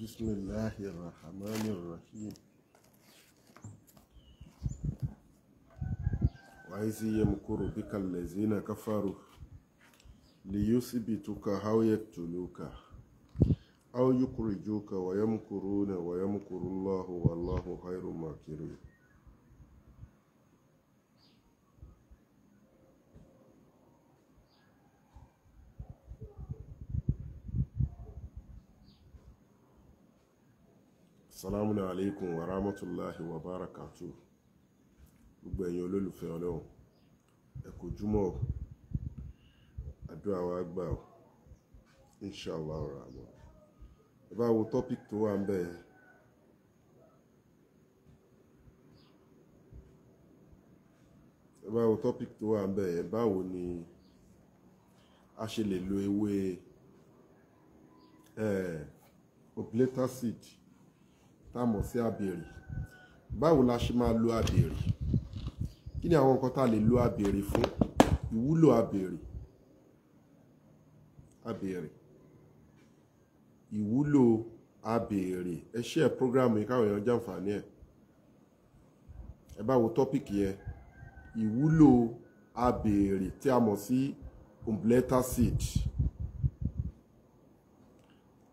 Bismillahir Rahmanir Rahim. Wa iz yamkuru bika allazina kafaru liyuthbituka aw yaqtuluka aw yukhrijuka wa yamkuruna wa yamkuru Allahu wallahu khayrul makirin. Salamu alaikum wa rahmatullahi wa barakatuh. Gbogbo ẹ̀yin olólùfẹ́ Ọlọ́run, ẹ kú júmọ́ o, àdúrà wa gbà o, inshallah rahman. Ẹ bá wo topic tó wà ńbẹ̀ yẹn. Ẹ bá wo topic tó wà ńbẹ̀ yẹn, báwo ni a ṣe lè lo ewé oblata seed tá a mọ̀ sí abèrè. Báwo la ṣe máa lo abèrè? Kí ni àwọn nǹkan tá a lè lo abèrè fún? Ìwúlò abèrè. Abèrè. Ìwúlò abèrè. Ẹ share program yìí káwọn èèyàn jàǹfààní ẹ̀. Ẹ bá wo topic yẹn. Ìwúlò abèrè tí a mọ̀ sí umbrella seed.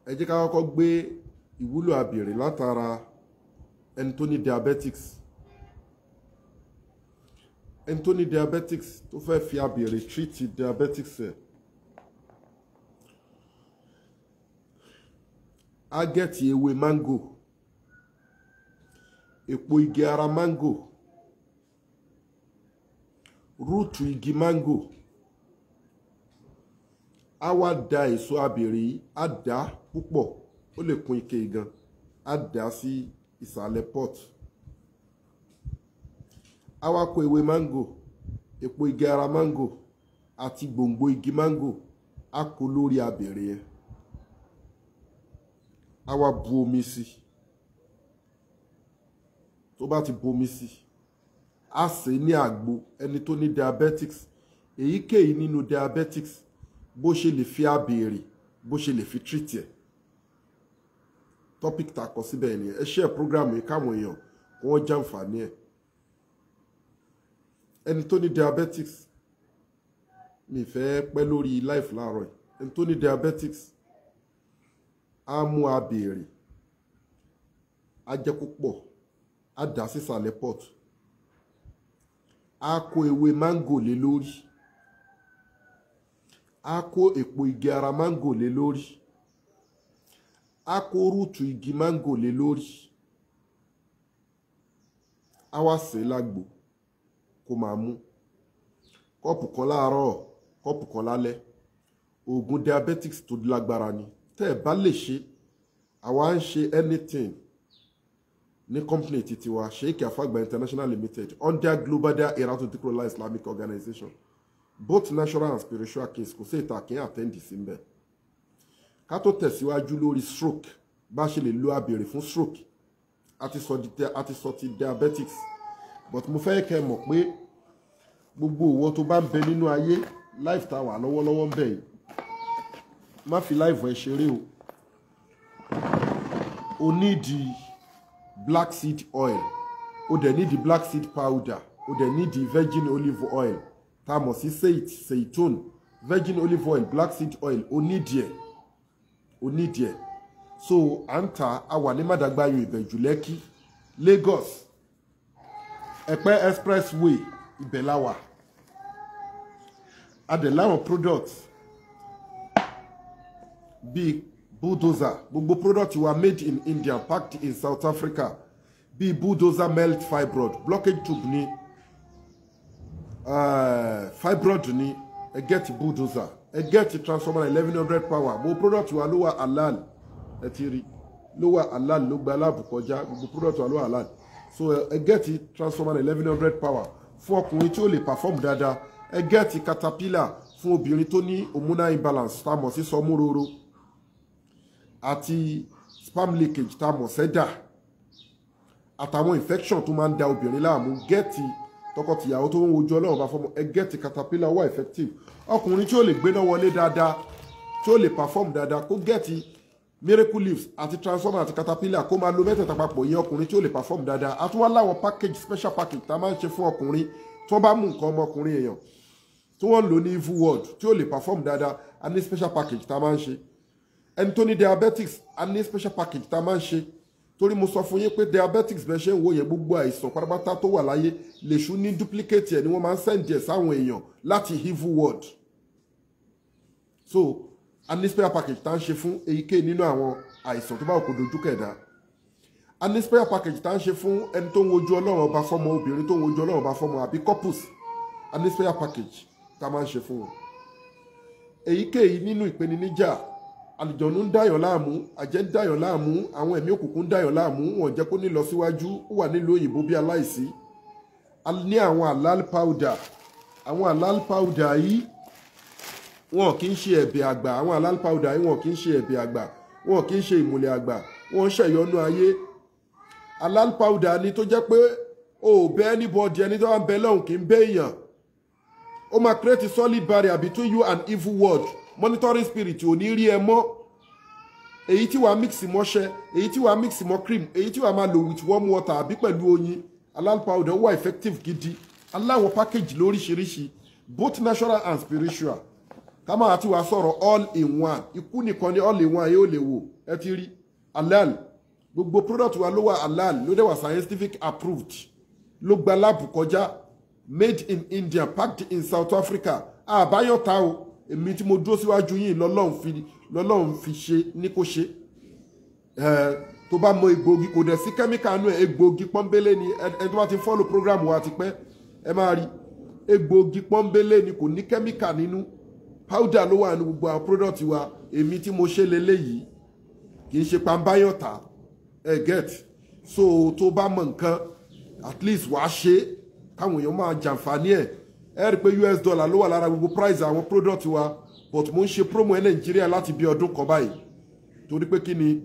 Ẹ jẹ́ ká kọ́kọ́ gbé ìwúlò abèrè látara ẹni tó ní diabetics. Ẹni tó ní diabetics tó fẹ́ fi abèrè treat diabetics ẹ̀, á gẹ̀tì ewé mango, èpo igi ara mango, rúùtù igi mango, á wá da èso abèrè yìí, á dà á púpọ̀, ó lè kún ike gan, á dà á sí ìsàlẹ̀ pot. Á wá kó ewé mango, èpo igi ara mango àti gbòǹgbò igi mango, á kó lórí abèrè yẹn. Á wá bu omi sí. Tó bá ti bu omi sí, á sè é ní àgbo. Ẹni tó ní diabetics, èyíkéyìí nínú diabetics, bó ṣe lè fi abèrè, bó ṣe lè fi treat ẹ̀. Topic tá a kọ síbẹ̀ nìyẹn. Ẹ share program yìí káwọn èèyàn kí wọ́n jàǹfààní ẹ̀. Ẹni tó ní diabetics, mi fẹ́ pẹ́ lórí life láàárọ̀ yìí. Ẹni tó ní diabetics á mú abèrè, á jẹ́ kó pọ̀, á dà á sísàlẹ̀ pot, á kó ewé mango lé lórí, á kó èpo igi ara mango lé lórí, á kó rúùtù igi mango lé lórí, á wá sè é lágbo kó máa mú. Kọ́ọ̀pù kan láàárọ̀, kọ́ọ̀pù kan lálẹ́. Oògùn diabetics tó lágbára ni. Tẹ́ ẹ bá lè ṣe, àwa ń ṣe anything ní company titi wa, Sheikh Afagba International Limited, under Global Dahiratu Dhikrlahi Islamic Organization, both natural and spiritual case, kò sí ìta kí n attend sí mbẹ̀. Ká tó tẹ̀síwájú lórí stroke, bá ṣe lè lo abèrè fún stroke, a ti sọ ti diabetics, but mo fẹ́ kẹ́ mọ̀ pé gbogbo ìwọ tó bá ń bẹ nínú ayé, life tá wà lọ́wọ́lọ́wọ́ ń bẹ yìí, má fi life ẹ ṣeré o. O need black seed oil, o dẹ̀ need black seed powder, o dẹ̀ need virgin olive oil tá a mọ̀ sí seitun, virgin olive oil, black seed oil, o need ẹ̀, o need ẹ̀. So à ń ta, a wà ní Mádàgbáyò, Ìbẹ̀jú Lẹ́kì, Lagos, Ẹ̀pẹ́ Expressway, ibẹ̀ la wà. A dẹ̀ láwọn products bíi bulldozer. Gbogbo product wa made in India, packed in South Africa, bíi bulldozer melt fibroid, blockage tube ni, fibroid ni. Ẹ get bulldozer, ẹ get transformer 1100 power. Gbogbo product wa ló wà halal. Ẹ ti rí, ló wà halal, ló gba lab kọjá. Gbogbo product wa ló wà halal. So ẹ get transformer 1100 power fún ọkùnrin tí ó lè perform dáadáa. Ẹ get caterpillar fún obìnrin tó ní hormonal imbalance tá a mọ̀ sí sọmúroro, àti sperm leakage tá a mọ̀ sẹ́dà, àtàwọn infection tó máa ń da obìnrin láàmú. Get tọkọtìyàwó tó ń wojú Ọlọ́run bá fọmọ, ẹ get caterpillar, wà effective. Ọkùnrin tí ó lè gbéná wọlé dáadáa, tí ó lè perform dáadáa, kó get Miracle Leaves àti Transformer àti Caterpillar, kó máa lo mẹ́tẹ̀ẹ̀ta papọ̀. Ìyẹn ọkùnrin tí ó lè perform dáadáa. A tún wá láwọn package, special package tá a máa ń ṣe fún ọkùnrin tí wọ́n bá mú nǹkan ọmọkùnrin èèyàn tí wọ́n lò ní evil world, tí ó lè perform dáadáa. A ní special package tá a máa ń ṣe. Ẹni tó ní diabetics, a ní special package tá a máa ń ṣe, torí mo sọ fún yín pé diabetics, bẹ́ẹ̀ ṣe ń wò yẹn, gbogbo àìsàn pátápátá tó wà láyé, lèṣù ní duplicate ẹ̀ ni wọ́n máa ń send ẹ̀ sáwọn èèyàn láti evil world. So a ní special package tá a ń ṣe fún èyíkéyìí nínú àwọn àìsàn tó bá kò dojú kẹ̀dá. A ní special package tá a ń ṣe fún ẹni tó ń wojú Ọlọ́run Ọba fọ́mọ, obìnrin tó ń wojú Ọlọ́run Ọba fọ́mọ àbí couples. A ní special package tá a máa ń ṣe fún wọn. Èyíkéyìí nínú ìpèníjà, àlùjọ̀nù ń dàyàn láàmú, àjẹ́ ń dàyàn láàmú, àwọn ẹ̀mí òkùnkùn ń dàyàn láàmú, wọn jẹ́ kó ní lọ síwájú, ó wà nílùú òyìnbó bí aláìsí. A ní àwọn halal powder. Àwọn halal powder yìí, wọn kì í ṣe ẹ̀bẹ̀ àgbà. Àwọn halal powder yìí, wọn kì í ṣe ẹ̀bẹ̀ àgbà, wọn kì í ṣe ìmùlẹ̀ àgbà, wọn ń ṣẹ̀yọ́nú ayé. Halal powder ni tó jẹ́ pé o ò bẹ́ anybody, ẹni tó wà ń bẹ lọ́hùn kì í bẹ́ èèyàn. Ó máa create a solid barrier between you and evil world. Monitoring spirit ò ní rí ẹ mọ́. Èyí tí wàá mix mọ́ṣẹ́, èyí tí wàá mix mọ́ cream, èyí tí wàá máa lò with warm water àbí pẹ̀lú oyin. Halal powder wà effective gidi. Aláwọ̀ package lóríṣiríṣi, both natural and spiritual. Ká máa ti wàá sọ̀rọ̀ all in one. Ikú nìkan ni all in one yóò lè wò. Ẹ ti rí halal, gbogbo product wa ló wà halal, ló dẹ̀ wà scientific approved, ló gba lab kọjá, made in India, packed in South Africa. Àbáyọ̀ta o, èmi tí mo dúró síwájú yìí, lọ́lọ́run fi ṣe ní kó ṣe. Tó bá mọ egbòogi, kò dẹ̀ sí kẹ́míkà nú ẹ̀. Egbòogi pọ́nbélé ni. Ẹni tó bá ti follow program wa ti pẹ́, ẹ máa rí egbòogi pọ́nbélé ni, kò ní kẹ́míkà nínú. Powder ló wà ní gbogbo àwọn product wa. Èmi tí mo ṣe leléyìí, kì í ṣe pàmbáyọ̀tà. Ẹ get? So tó bá mọ nǹkan, at least wàá ṣe káwọn èèyàn máa jàǹfààní ẹ̀. Ẹ rí i pé US dollar ló wà lára gbogbo price àwọn product wa, but mo ń ṣe promo ẹ Nàìjíríà láti bí ọdún kan báyìí, torí pé kí ni,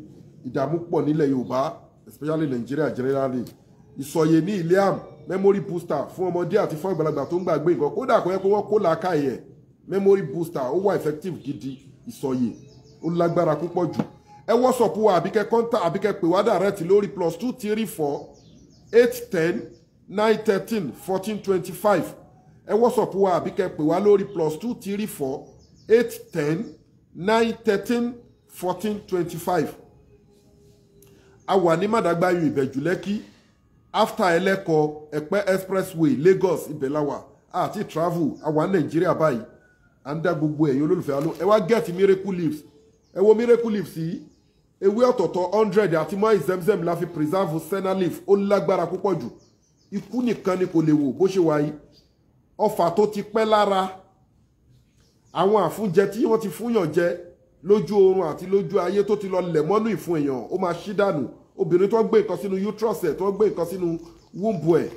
ìdààmú pọ̀ nílẹ̀ Yorùbá, especially Nàìjíríà generally. Ìsọ̀yè ní Iliam memory booster fún ọmọdé àti fún àgbàlagbà tó ń gbàgbé nǹkan, kódà kó yẹ pé wọ́n kó làákàyè ẹ̀. Memory booster, ó wà effective gidi. Ìsọ̀yè, ó lágbára púpọ̀ jù. Ẹ WhatsApp wa àbí kẹ́ contact àbí kẹ́ pè wá direct lórí +234 810 913 1425. Ẹ WhatsApp wa àbí kẹ́ pè wá lórí +234 810 913 1425. A wà ní Màdàgbáyò, Ìbẹ̀jú Lẹ́kì, after Ẹlẹ́kọ, Ẹ̀pẹ́ Expressway, Lagos. Ibẹ̀ la wà àti travel. A wà ní Nàìjíríà báyìí, à ń dá gbogbo ẹ̀yin olólùfẹ́ aló. Ẹ wá get Miracle Leaves. Ẹ wo Miracle Leaves yìí, ewé ọ̀tọ̀ọ̀tọ̀ 100 àti mọ́ Zemzem la fi preserve senna leaf. Ó lágbára púpọ̀ jù. Ikú nìkan ni kò lè wò. Bó ṣe wà yìí, ọfà tó ti pẹ́ lára, àwọn àfúnjẹ tí wọ́n ti fúnyàn jẹ lójú oorun àti lójú ayé tó ti lọ lẹ̀ mọ́nú ìfun èèyàn, ó máa ṣí dànù. Obìnrin tó gbé nǹkan sínú uterus ẹ̀, tó gbé nǹkan sínú womb ẹ̀,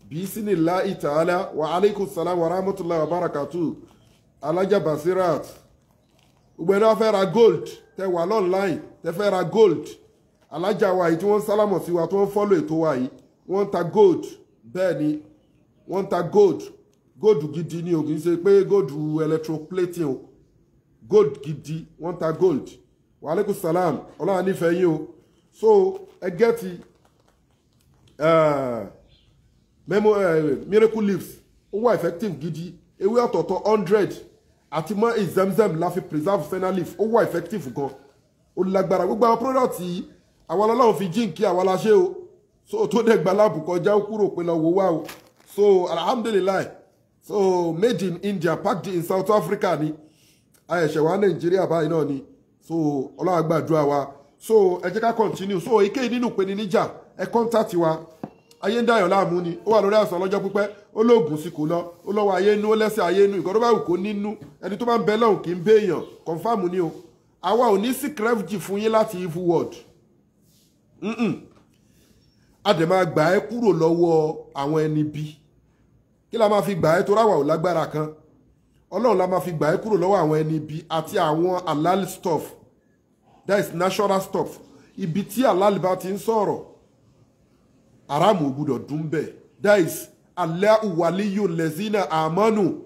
bí sínú ìtàhálà. Wa aleykum salam wa rahmatulahi wa barakatu, Alájà Basirat. Gbogbo ẹni wọ́n fẹ́ ra gold, tẹ wà online, tẹ fẹ́ ra gold, alájà wa yìí tí wọ́n ń sálámọ̀ sí wa, tí wọ́n ń follow ètò wa yìí, wọ́n ń ta gold. Bẹ́ẹ̀ ni, wọ́n ń ta gold. Gold gidi ni o, kì í ṣe pé gold electroplating o, gold gidi. Wọ́n ń ta gold. Wa aleykum salam. Ọlọ́run nífẹ̀ẹ́ yín o. So ẹ get miracle leaves, ó wà effective gidi. Ewé ọ̀tọ̀ọ̀tọ̀ 100 àti mọ́ Zemzem la fi preserve senna leaf. Ó wà effective gan, ó lágbára. Gbogbo àwọn product yìí, àwọn Ọlọ́run fi jíǹkí àwa la ṣe o. So tó dẹ̀ gba lab kọjá, ó kúrò pé lọ wò wá o. So alhamdulillahi, so made in India, packed in South Africa ni, àyẹ̀ṣẹ̀ wa Nàìjíríà báyìí náà ni. So Ọlọ́run gbàdúrà wa. So ẹ jẹ́ ká continue. So èyíkéyìí nínú ìpèníjà, ẹ contact wa. Ayé ń dàyàn láàmú ni, ó wà lórí àìsàn ọlọ́jọ́ pípẹ́, ó lóògùn sí kò lọ, ó lọ́wọ́ ayé inú, ó lẹ́sẹ̀ ayé inú. Ìkọ́ tó bá wù kó nínú, ẹni tó bá ń bẹ lọ́hùn kì í béèyàn. Confirm ni o. Àwa ò ní seek refuge fún yín láti evil world. A dẹ̀ máa gbà ẹ́ kúrò lọ́wọ́ àwọn ẹni bí. Kí la máa fi gbà ẹ́? Tó ráwà ò lágbára kan, Ọlọ́run la máa fi gbà ẹ́ kúrò lọ́wọ́ àwọn ẹni bí àti àwọn halal stuff, that is natural stuff. Ibi tí halal bá ti ń sọ̀rọ̀, aráàmù ò gbúdọ̀ dún bẹ́ẹ̀. That is Allahu waliyu lezina amanu.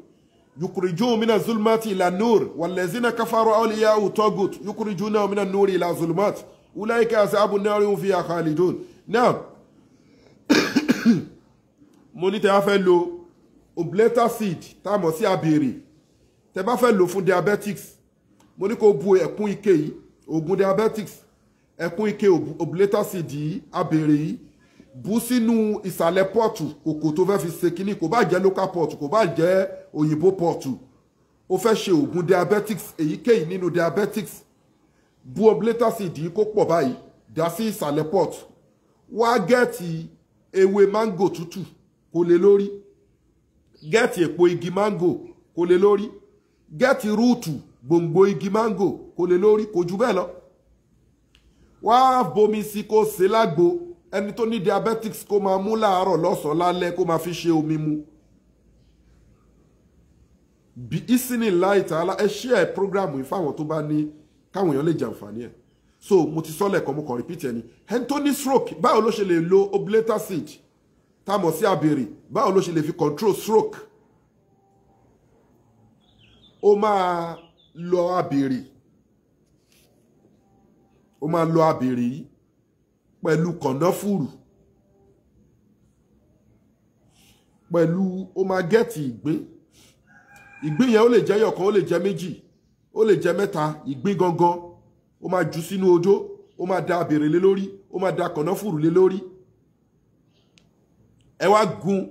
Yukurijun mina zulmati ila nur walazina kafaru awliya'u tagut yukurijuna mina nuri ila zulmat ulaika ashabu nari hum fiha khalidun. Now mo ní tẹ́ bá fẹ́ lo oblata seed tá a mọ̀ sí abèrè, tẹ́ bá fẹ́ lò fún diabetics, mo ní kó bu ẹ̀kún ike yìí, oògùn diabetics, ẹ̀kún ike oblata seed yìí, abèrè yìí, bù sínú ìsàlẹ̀ pọ́ọ̀tù kòkò tó fẹ́ fi ṣe kínní, kò bá jẹ́ local pọ́ọ̀tù, kò bá jẹ́ òyìnbó pọ́ọ̀tù, ó fẹ́ ṣe oògùn diabetics èyíkéyìí nínú diabetics, bu oblata seed yìí kó pọ̀ báyìí, dà sí ìsàlẹ̀ pọ́ọ̀tù, wá gẹ́ẹ̀tì ewé máńgò tútù kó lé lórí, gẹ́ẹ̀tì èpo igi máńgò kó lé lórí, gẹ́ẹ̀tì rúùtù gbòǹgbò igi máńgò kó lé lórí, kò jù bẹ́ẹ̀ lọ. Wá bomi sí kó ṣe lágbo, ẹni tó ní diabetics kó máa mú láàárọ̀ lọ́sàn-án lálẹ́ kó máa fi ṣe omi mu. Bí ìsìnì láì tààlà, ẹ ṣí ẹ prógráàmù yìí fáwọn tó bá ní káwọn èèyàn lè jàǹfààní ẹ. So mo ti sọ lẹ́ẹ̀kan, mo kàn repeat ẹni. Ẹni tó ní stroke, báwo ló ṣe lè lo oblata seed tá a mọ̀ sí abèrè, báwo ló ṣe lè fi control stroke? Ó máa lọ abèrè, ó máa lọ abèrè yìí pẹ̀lú kànáfùrù, pẹ̀lú ó máa gẹ́ẹ̀tì ìgbín. Ìgbín yẹn ó lè jẹ́ yọ̀kan, ó lè jẹ́ méjì, ó lè jẹ́ mẹ́ta, ìgbín gangan ó máa jù sínú odó, ó máa da abèrè lé lórí, ó máa da kànáfùrù lé lórí. Ẹ wá gún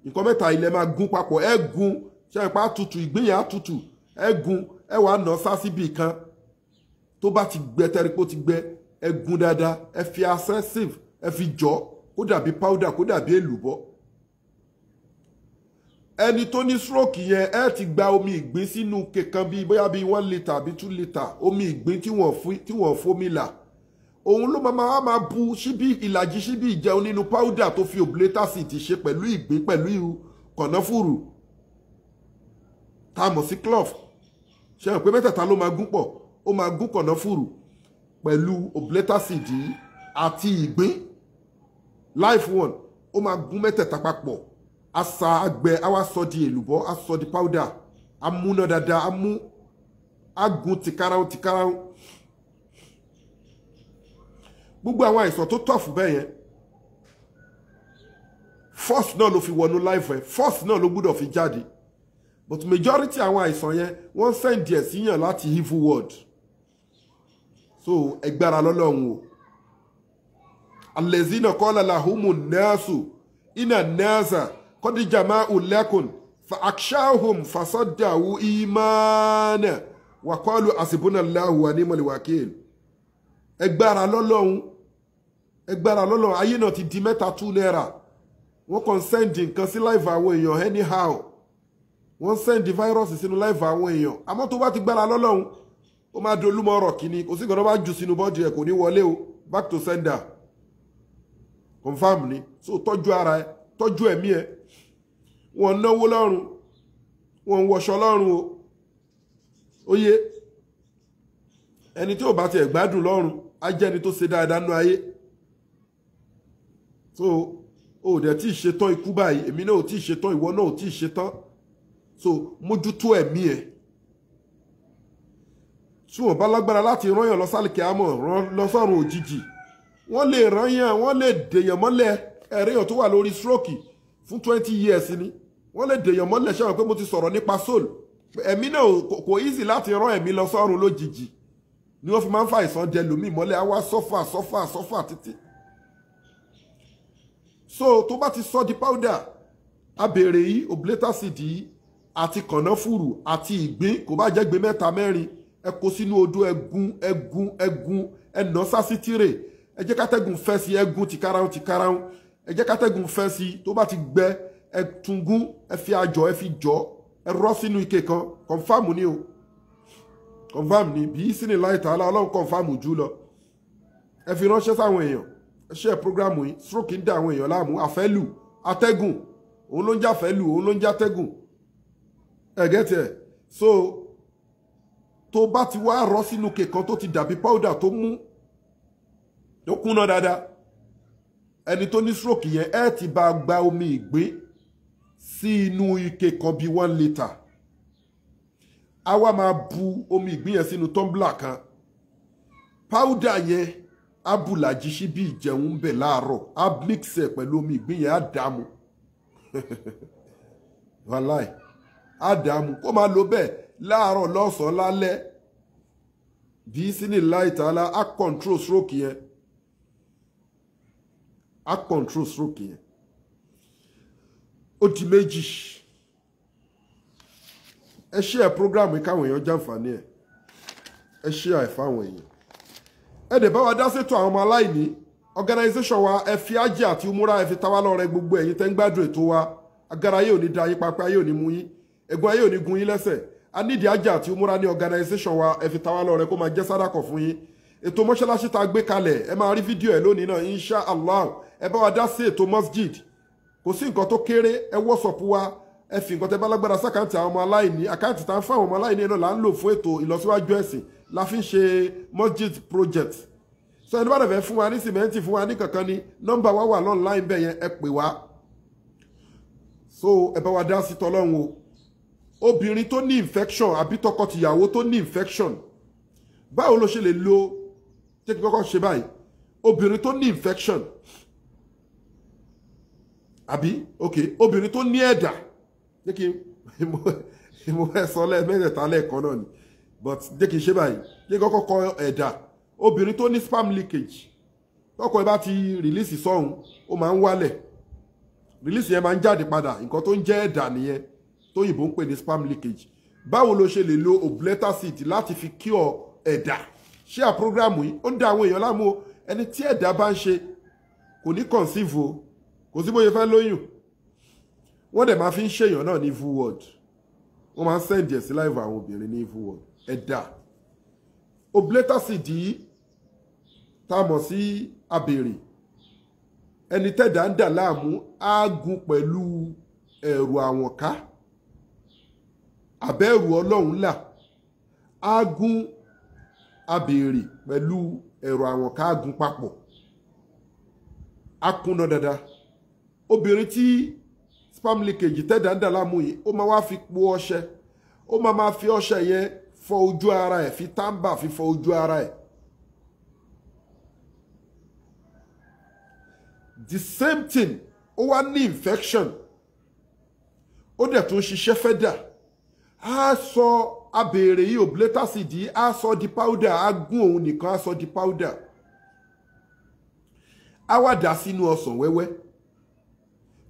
nǹkan mẹ́ta ilẹ̀ máa gún papọ̀, ẹ gún ṣe ìpá tutù, ìgbín yẹn á tutù, ẹ gún, ẹ wá nà sá síbì kan tó bá ti gbẹ, tẹ́rí pé ó ti gbẹ, ẹ gún dáadáa, ẹ fi asẹ́ sieve, ẹ fi jọ kó dàbí powder, kó dàbí èlùbọ́. Ẹni tó ní stroke yẹn, ẹ ti gba omi ìgbín sínú kekan bíi bóyá bíi 1 litre àbí 2 litre omi ìgbín tí wọ́n fomi là, òun ló máa bu síbí ìlàjì síbí ìjẹun nínú powder tó fi oblata seed ti ṣe pẹ̀lú ìgbín pẹ̀lú kànáfùrù tá a mọ̀ sí clove. Ṣe hàn pé mẹ́tẹ̀ẹ̀ta ló máa gún pọ̀, ó máa gún kànáfùrù pẹ̀lú oblata seed yìí àti ìgbín life one, ó máa gún mẹ́tẹ̀ẹ̀ta papọ̀, asa àgbẹ̀, á wá sọ di èlùbọ́, á sọ di powder, á múná dáadáa, á mú, á gún tìkarahun tìkarahun. Gbogbo àwọn àìsàn tó tọ̀fù bẹ́ẹ̀ yẹn, force náà ló fi wọnú life ẹ̀, force náà ló gbúdọ̀ fi jáde. But majority àwọn àìsàn yẹn, wọ́n send ẹ̀ síyàn láti evil world. So ẹgbára lọ́lọ́run o. Allazina qala lahumu nnasu inna nnasa qad jama'u lakum fa akshahum fasaddahu imana wa qalu hasbunallahu wa ni'mal wakil. Ẹgbára lọ́lọ́run, ẹgbára lọ́lọ́run. Ayé náà ti di mẹ́ta 2 naira. Wọ́n kàn send nǹkan sí live àwọn èèyàn anyhow. Wọ́n send virus sínú live àwọn èèyàn. Àmọ́ tó bá ti gbára lọ́lọ́run, ó máa di olúmọ ọ̀rọ̀ kìíní, kò sí nǹkan tó bá jù sínú bọ́ọ̀dì ẹ̀ kò ní wọlé o. Back to sender, confam ni. So tọ́jú ara ẹ, tọ́jú ẹ̀mí ẹ. Wọ́n náwó lọ́rùn, wọ́n wọṣọ lọ́rùn o. Ó yé ẹni tí ò bá tiẹ̀ gbádùn lọ́rùn á jẹ́ ẹni tó ṣe dáadáa nú ayé. So o dẹ̀ tí ì ṣetán ikú báyìí, èmi náà ò tí ì ṣetán, ìwọ náà ò tí ì ṣetán. So mójútó ẹ̀mí ẹ. Tí wọ́n bá lágbára láti rányàn lọ sálìkẹ́ àmọ́ rán lọ sọ́run òjijì, wọ́n lè rányàn, wọ́n lè dèyàn mọ́lẹ̀. Ẹ̀ríyàn tó wà lórí stroke fún 20 years ni wọ́n lè dèyàn mọ́lẹ̀. Ṣé wọn pé mo ti sọ̀rọ̀ nípa soul, ẹ̀mí náà kò easy láti rán ẹ̀mí lọ sọ́run lójijì, ni wọ́n fi máa ń fa àìsàn dẹ lómi mọ́lẹ̀, á wá sọ́fà sọ́fà sọ́fà títí. So tó bá ti sọ di powder, abèrè yìí, oblata seed yìí àti kànáfùrù àti ìgbín, kò bá jẹ́ gbé mẹ́ta mẹ́rin, ẹ kó sínú odó, ẹgún ẹgún ẹgún, ẹ nà sásítírè, ẹ jẹ́ kátẹ́gùn fẹ́ sí, ẹgún tìkarahun tìkarahun, ẹ jẹ́ kátẹ́gùn fẹ́ sí. Tó bá ti gbẹ, ẹ tungún, ẹ fi àjọ, ẹ fi jọ, ẹ rọ́ sínú ike kan. Confam ni o, confam ni bí sínú láì tààlà, Ọlọ́run confam jù lọ. Ẹ fi ránṣẹ́ sáwọn èèyàn, ẹ ṣe programu yìí. Stroke ń dá àwọn èèyàn láàmú, àfẹ́lù, atẹ́gùn, òun ló ń já àfẹ́lù, òun ló ń já atẹ́gùn. Ẹ gẹ́tì ẹ̀. So tó bá ti wá rọ́ sínú ike kan tó ti dàbí powder tó mú tó kúnná dáadáa, ẹni tó ní stroke yẹn, ẹ ti bá gba omi ìgbín sí inú ike kan bíi 1 litre. Á wá máa bu omi ìgbín yẹn sínú tumbler kan. Powder yẹn á bù làjì síbí ìjẹun bẹ̀ láàárọ̀, á mix ẹ̀ pẹ̀lú omi ìgbín yẹn, á dààmú. Wàláì, á dààmú kó máa lo bẹ́ẹ̀ láàárọ̀, lọ́sàn-án, lálẹ́. Bí sínú láì tààlà, á control stroke yẹn, á control stroke yẹn. Ó di méjì. Ẹ share program yìí káwọn èèyàn jàǹfààní ẹ. Ẹ share ẹ fáwọn èèyàn. Ẹ dẹ̀ bá wa dá sétò àwọn ọmọ aláìní organization wa. Ẹ fi ájì àti umura, ẹ fi ta wá lọ́rẹ. Gbogbo ẹ̀yin tẹ́ ń gbádùn ètò wa, agara ayé ò ní da yín papẹ́, ayé ò ní mú yín, ẹ̀gún ayé ò ní gun yín lẹ́sẹ̀. A nídìí ájì àti umura ní organization wa. Ẹ fi ta wá lọ́rẹ kó máa jẹ́ sádàkọ̀ fún yín. Ètò mọ́ṣáláṣí tá a gbé kalẹ̀, ẹ máa rí fídíò ẹ̀ lónìí náà, insha Allah. Ẹ bá wa dá sí ètò masjid, kò sí nǹkan tó kéré. Ẹ WhatsApp wa, ẹ fi nǹkan tẹ bá lágbára s'account àwọn ọmọ aláìní. Account tá ń fún àwọn ọmọ aláìní náà là ń lò fún ètò ìlọsíwájú ẹ̀sìn, la fi ń ṣe masjid project. So ẹni bá dẹ̀ fẹ́ fún wa ní sìmẹ́ǹtì, fún wa ní kankan ní, nọ́mbà wa wà online bẹ́ẹ̀ yẹn, ẹ pè wá. So ẹ bá wa dá sí tọ́lọ́run o. Obìnrin tó ní infection àbí tọkọtìyàwó tó ní infection, báwo ló ṣe lè lo? Jẹ́ kí n kọ́kọ́ ṣe báyìí. Obìnrin tó ní infection àbí, ok, obìnrin tó ní ẹ̀dà, jẹ́ kí mo fẹ́ sọ lẹ́ẹ̀mẹ́tẹ̀ẹ̀ta lẹ́ẹ̀kan náà ni, but jẹ́ kí n ṣe báyìí. Jẹ́ kí n kọ́kọ́ kọ ẹ̀dà. Obìnrin tó ní sperm leakage, tọkọ ẹ bá ti release sọ́hun, ó máa ń wálẹ̀, release yẹn máa ń jáde padà. Nǹkan tó ń jẹ́ ẹ̀dà nìyẹn, tóyìnbó ń pè ní sperm leakage. Báwo ló ṣe lè lo obleta seed láti fi cure ẹ̀dà? Ṣé à program yìí ó ń da àwọn èèyàn láàmú o. Ẹni tí ẹ̀dà bá ń ṣe kò ní conceive o, kò sí bóyá fẹ́ lóyún. Wọ́n dẹ̀ máa fi ń ṣèyàn náà ní evil world, wọ́n máa ń send ẹ̀ sí live àwọn obìnrin ní evil world. Ẹ̀dà, obleta seed yìí tá a mọ̀ sí abèrè, ẹni tẹ́dà ń dà láàmú, á gun pẹ̀lú ẹ̀rù àwọ̀nká àbẹ́rù ọlọ́run là. Á gún abèrè pẹ̀lú ẹ̀rù àwọ̀nká, á gún papọ̀, á kúnná dáadáa. Obìnrin tí sperm leakage, tẹ́dà ń dà láàmú yìí, ó máa wá fi po ọṣẹ, ó máa máa fi ọṣẹ yẹn fọ ojú ara ẹ̀, fi táǹbà fi fọ ojú ara ẹ̀. The same thing, ó wá ní infection, ó dẹ̀ tún ṣiṣẹ́ fẹ́ dà. Á sọ abèrè yìí, obleta seed yìí, á sọ di powder, á gún òun nìkan, á sọ di powder, á wá dà sínú ọsàn wẹ́wẹ́.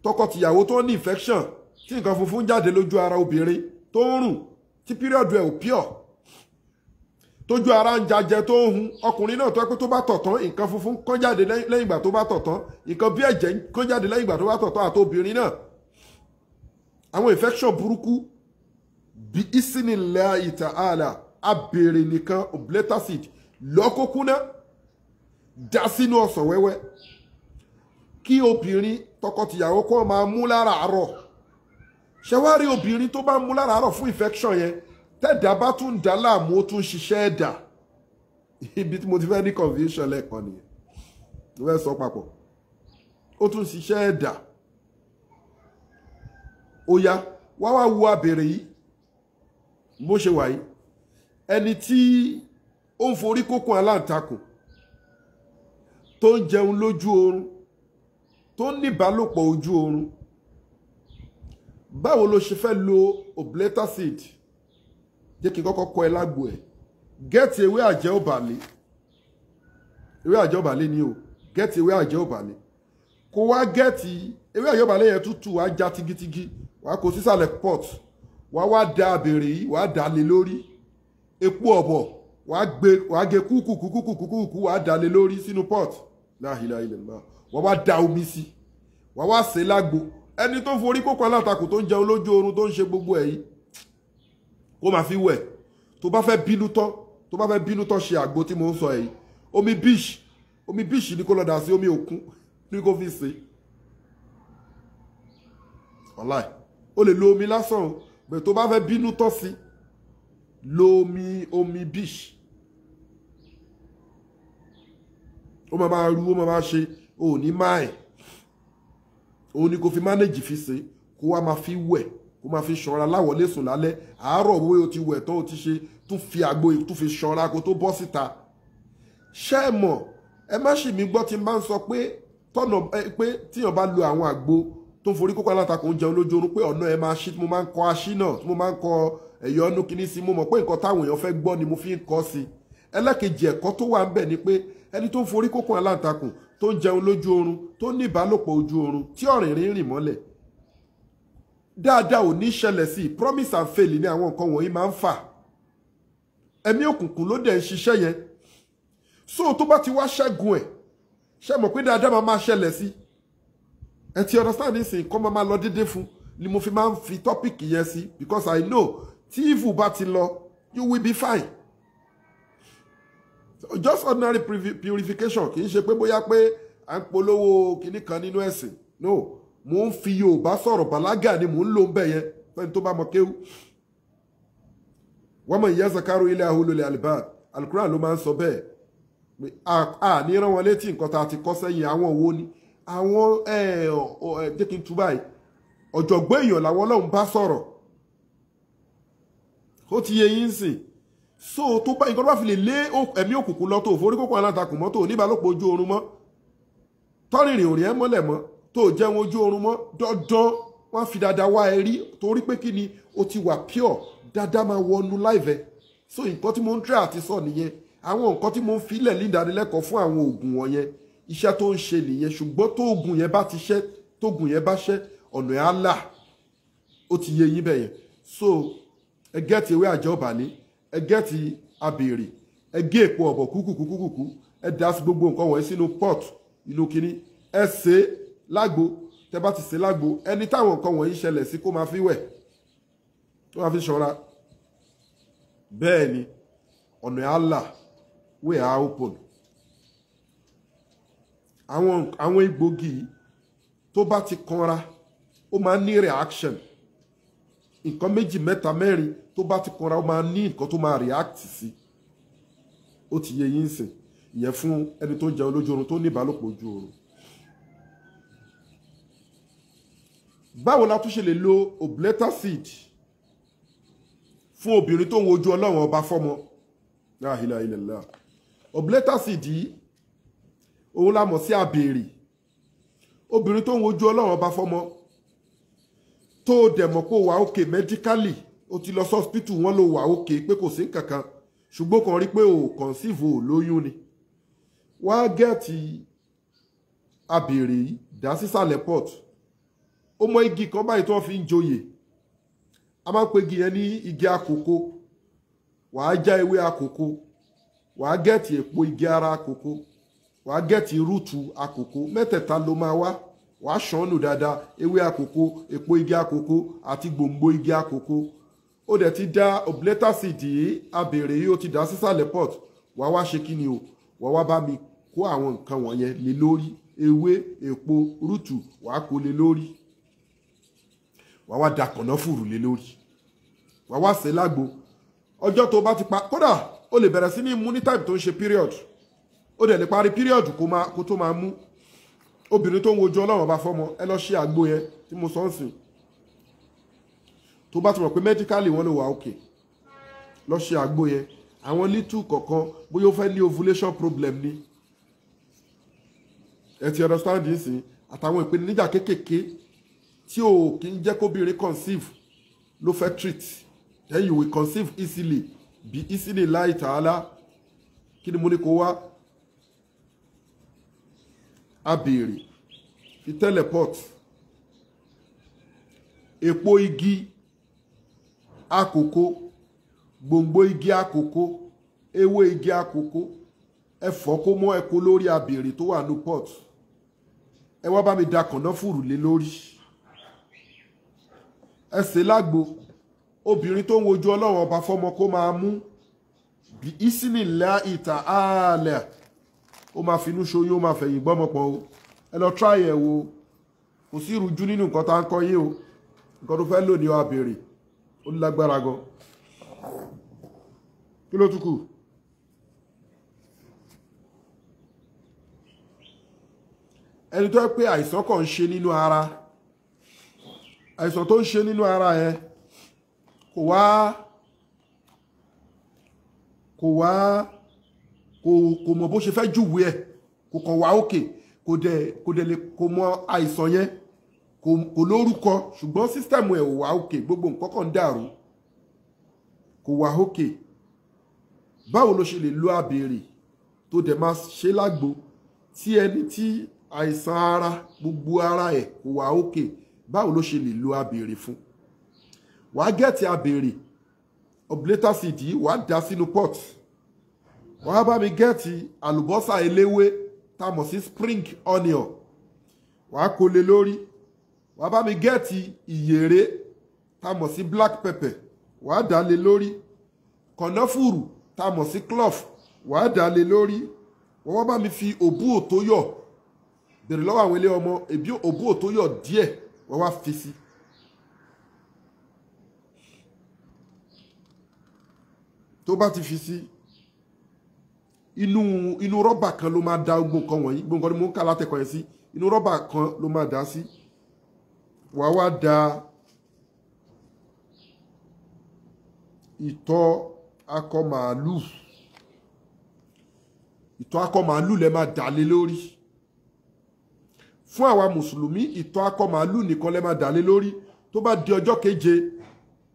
Tọkọtìyàwó tó ní infection, tí nǹkan funfun jáde lójú ara obìnrin, tó ń rùn, tí period ẹ̀ ò pure, tójú ara ń jajẹ, tó ń hun, ọkùnrin náà tó ẹ pé tó bá tọ̀ tán, nǹkan funfun kán jáde lẹ́yìn ìgbà tó bá tọ̀ tán, nǹkan bí ẹ̀jẹ̀ kán jáde lẹ́yìn ìgbà tó bá tọ̀ tán, àti obìnrin náà, àwọn infection burúkú, bí isinillahi ta'ala, abèrè nìkan, obleta seed lọ́kókúná, dá sínú ọsàn wẹ́wẹ́, kí obìnrin tọkọtìyàwó kó máa mú láràárọ̀. Ṣẹwárí obìnrin tó bá mú láràárọ̀ fún infection yẹn, tẹ́dà bá tún dá láàmú, ó tún ṣiṣẹ́ ẹ̀dà. Ibi tí mo ti fẹ́ ní confusion lẹ́ẹ̀kan nìyẹn, mo fẹ́ sọ papọ̀. Ó tún ṣiṣẹ́ ẹ̀dà. Ó yá, wá wá wo abèrè yìí bó ṣe wà yìí. Ẹni tí ó ń forí kókó aláǹtakùn, tó ń jẹun lójú oorun, tó ń ní ìbálòpọ̀ ojú oorun, báwo ló ṣe fẹ́ lo obleta seed? Jẹ́ kí n kọ́kọ́ kọ́ ẹ lágbo ẹ̀. Get ewé àjẹ́ òbàlẹ̀, ewé àjẹ́ òbàlẹ̀ ni o. Get ewé àjẹ́ òbàlẹ̀, kó wá get ewé àjẹ́ òbàlẹ̀ yẹn tútù, wá já tigitigi, wá kó sísàlẹ̀ pot, wá wá da abèrè yìí, wá dà lé lórí. Epo ọ̀bọ̀, wá gbé, wá gé kúkúkúkúkúkú, wá dà lé lórí sínú pot. La ilaha illallah. Wá wá da omi sí, wá wá sè lágbo. Ẹni tó ń forí kókó alátakò, tó ń jẹun lójú oorun, tó ń ṣe gbogbo ẹ̀ yìí, kó máa fi wẹ̀. Tó bá fẹ́ bínú tán, tó bá fẹ́ bínú tán, ṣe àgbo tí mo ń sọ yìí. Omi beach, omi beach ni kó lọ dà sí, omi òkun ní kó fi sè. Wàláì, o lè lo omi lásán o, bẹ́ẹ̀ tó bá fẹ́ bínú tán sí, lo omi, omi beach. Ó máa máa ru, ó máa máa ṣe, o ò ní máa ẹ̀. Òun ni kò fi manage fi ṣe, kó wá máa fi wẹ̀. Kó máa fi ṣanra láwọlé sùn lálẹ́. Àárọ̀ bóyá o ti wẹ̀ tán o ti ṣe, tún fi àgbo yìí tún fi ṣanra kó tó bọ́ síta. Ṣé ẹ mọ̀, ẹ má ṣì mí gbọ́ tí n bá ń sọ pé tọ́nà pé tíyàn bá lo àwọn àgbo tó ń forí kókó alátakò ń jẹun lójú oorun pé ọ̀nà ẹ máa ṣí, tí mo máa ń kọ aṣí náà, tí mo máa ń kọ ẹ̀yọ́nú kinní sí, mo mọ̀ pé nǹkan táwọn èèyàn fẹ́ gbọ́ ni mo fi ń kọ́ sí. Ẹlẹ́kejì ẹ̀kọ́ tó wà ń bẹ̀ ni pé ẹni tó ń forí kókó aláǹtakùn, tó ń jẹun lójú oorun, tó ní ìbálòpọ̀ ojú oorun, tí ọ̀rìnrìn rìn mọ́lẹ̀, dáadáa ò ní ṣẹlẹ̀ sí i. Promise and fail ni àwọn nǹkan wọ̀nyí máa ń fà. Ẹ̀mí òkùnkùn ló dẹ̀ ń ṣiṣẹ́ yẹn. So tó bá ti wá ṣẹ́gun ẹ̀, ṣe mọ̀ pé dáadáa máa máa ṣẹlẹ̀ sí. Ẹ ti understand nísìnyí, kọ́ máa máa lọ déédéé fún ni mo fi máa ń fi topic yẹn sí, because I know tí evil bá ti lọ, you will be fine. So just ordinary purification, kì í ṣe pé bóyá pé à ń polówó kinní kan nínú ẹ̀sìn. No, mo ń fi Yorùbá sọ̀rọ̀, bàlágà ni mò ń lò ń bẹ̀ yẹn fẹ́ni tó bá mọ kéwú. Wọ́n mọ̀ ìyá zakaru ilé aholo alibad, alukuran ló máa ń sọ bẹ́ẹ̀. A ní rán wọn létí nǹkan tá a ti kọ́ sẹ́yìn. Àwọn wo ni àwọn jẹ́ kí n tú báyìí, ọ̀jọ̀gbọ́n èèyàn làwọn Ọlọ́run bá sọ̀rọ̀. Ó ti yé yín sìn. So tó bá nǹkan tó bá fi lè lé ẹ̀mí òkùnkùn lọ, tó forí kókó alátakùn mọ́, tó níbàálòpọ̀ ojú oorun mọ́, tọ́rìnrìn òrìn ẹ̀ mọ́lẹ̀ mọ́, tó jẹun ojú oorun mọ́, dandan wọ́n fi dáadáa wá ẹ rí, torí pé kí ni, o ti wà pure, dáadáa máa wọnú láìvẹ́. So nǹkan tí mo ń try àti sọ nìyẹn. Àwọn nǹkan tí mo ń filẹ̀ ní ìdánilẹ́kọ̀ọ́ fún àwọn oògùn wọ̀nyẹn, iṣẹ́ tó ń ṣe nìyẹn. Ṣùgbọ́n tó oògùn yẹn bá ti ṣẹ́, tó oògùn yẹn bá ṣẹ́, ọ̀nà ẹ̀ á là. Ó ti yé yín bẹ́yẹn. So ẹ gẹ́tì ewé àjẹ́ ọ̀bàlẹ̀, ẹ gẹ́tì abèrè, ẹ gé èpo ọ̀bọ̀ kúkúkúkúkú, ẹ dá sí gbogbo nǹkan wọ̀nyí sínú pot inú kinní, ẹ sè é lágbo. Tẹ bá ti sè é lágbo, ẹni táwọn nǹkan wọ̀nyí ṣẹlẹ̀ sí kó máa fi wẹ̀, kó máa fi ṣanra. Bẹ́ẹ̀ ni ọ̀nà ẹ̀ á là, way are open. Àwọn egbògi tó bá ti kanra, ó máa ń ní reaction. Nǹkan méjì mẹ́ta mẹ́rin tó bá ti kanra, ó máa ní nǹkan tó máa react sí. Ó ti yé yín sìn. Ìyẹn fún ẹni tó ń jẹun lójú oorun, tó ní ìbálòpọ̀ ojú oorun. Báwo la tún ṣe lè lo obleta seed fún obìnrin tó ń wojú Ọlọ́run ọba fọ́mọ? La ilaha illallah. Obleta seed yìí, òun la mọ̀ sí àbèrè. Obìnrin tó ń wojú Ọlọ́run ọba fọ́mọ, tó dẹ̀ mọ̀ pé ó wà òkè medically, ó ti lọ sí hospital, wọ́n ló wà òkè pé kò sí nǹkankan, ṣùgbọ́n kan rí pé ò conceive, ò lóyún ni. Wá gẹ́ẹ̀tì àbèrè yìí, dá sísàlẹ̀ pot. Ó mọ igi kan báyìí tí wọ́n fi ń joyè. A máa ń pe igi yẹn ní igi àkókò. Wàá já ewé àkókò, wàá gẹ́ẹ̀tì èpo igi ara àkókò, wàá gẹ́ẹ̀tì rúùtù àkókò. Mẹ́tẹ̀ẹ̀ta ló máa wá. Wàá ṣàn nù dáadáa, ewé àkókò, èpo igi àkókò àti gbòǹgbò igi àkókò. Ó dẹ̀ ti dá obleta seed yìí, abèrè yìí, ó ti dá sísàlẹ̀ pot. Wàá wá ṣe kíni o, wàá wá bá mi kó àwọn nǹkan wọ̀nyẹn lé lórí, ewé, èpo, rúùtù, wàá kó lé lórí. Wàá wá da kànáfùrù lé lórí. Wàá wá sè lágbo. Ọjọ́ tó bá ti pa, kódà ó lè bẹ̀rẹ̀ sí ní mú ní time tó ń ṣe period. Ó dẹ̀ lè parí period kó tó máa mú. Obìnrin tó ń wojú Ọlọ́run ọba fọ́mọ, ẹ lọ ṣe àgbo yẹn tí mo sọ ń sìn. Tó bá ti mọ̀ pé medically wọ́n lè wà òkè, lọ ṣe àgbo yẹn. Àwọn little kọ̀ọ̀kan, bóyá ó fẹ́ ní ovulation problem ni. Ẹ ti understand nísìn. Àtàwọn ìpèníjà kéékèèké tí ò kí ń jẹ́ kóbìnrin conceive ló fẹ́ treat. Then you will conceive easily, be easily láì tààlà. Kí ni mo ní kó wá? Abèrè, fi tẹ́lẹ̀ pot, èpo igi àkókò, gbòǹgbò igi àkókò, ewé igi àkókò, ẹ fọ́ kó mọ́, ẹ kó lórí abèrè tó wà ní pot. Ẹ wá bá mi da kànáfùrù lé lórí. Ẹ sè lágbo. Obìnrin tó ń wojú Ọlọ́run ọba fọ́mọ kó máa mú bí ìsìnì lá ìta ààlẹ̀, ó máa finú ṣoyún, ó máa fẹ̀yìn gbọ́mọpọ̀ o. Ẹ lọ try ẹ̀ wò. Kò sí ìrújú nínú nǹkan tá à ń kọ́ yín o. Nǹkan tó fẹ́ lò ní abèrè, ó lágbára gan. Kí ló tún kù? Ẹni tó yẹ pé àìsàn kan ń ṣe nínú ara, Àìsàn tó ń ṣe nínú ara ẹ kò wá kò wá kò kò mọ̀ bó ṣe fẹ́ júwe ẹ̀, kò kàn wá òkè, kò dẹ̀ lè kò mọ àìsàn yẹn, kò lórúkọ, ṣùgbọ́n system ẹ̀ ò wá òkè, gbogbo nǹkan kan ń dàrú, kò wá òkè. Báwo ló ṣe lè lo abèrè tó dẹ̀ máa ṣe lágbo tí ẹni tí àìsàn ara gbogbo ara ẹ̀ kò wá òkè, báwo ló ṣe lè lo abèrè fún? Wàá get abèrè umbellata seed yìí, wàá dà sínú pot. Wàá bá mi get àlùbọ́sà eléwé tá a mọ̀ sí spring onion, wàá kó lé lórí. Wàá bá mi get ìyèré tá a mọ̀ sí black pepper, wàá dà lé lórí. Kànáfùrù tá a mọ̀ sí clove, wàá dà lé lórí. Wọ́n wá bá mi fi òbú òtóyọ̀, bèrè lọ́wọ́ àwọn ilé ọmọ ẹbí, òbú òtóyọ̀ díẹ̀, wọ́n wá fi sí. Tó bá ti fi sí inú rọ́bà kan ló máa da gbogbo nǹkan wọ̀nyí, gbogbo nǹkan ni mo ń kà látẹ̀kọ̀ yẹn sí, inú rọ́bà kan ló máa dà sí. Wàá wá da ìtọ̀ akọ màálù, ìtọ̀ akọ màálù lẹ máa dà lé lórí. Fún àwa mùsùlùmí, ìtọ̀ akọ màálù nìkan lẹ máa dà lé lórí. Tó bá di ọjọ́ keje,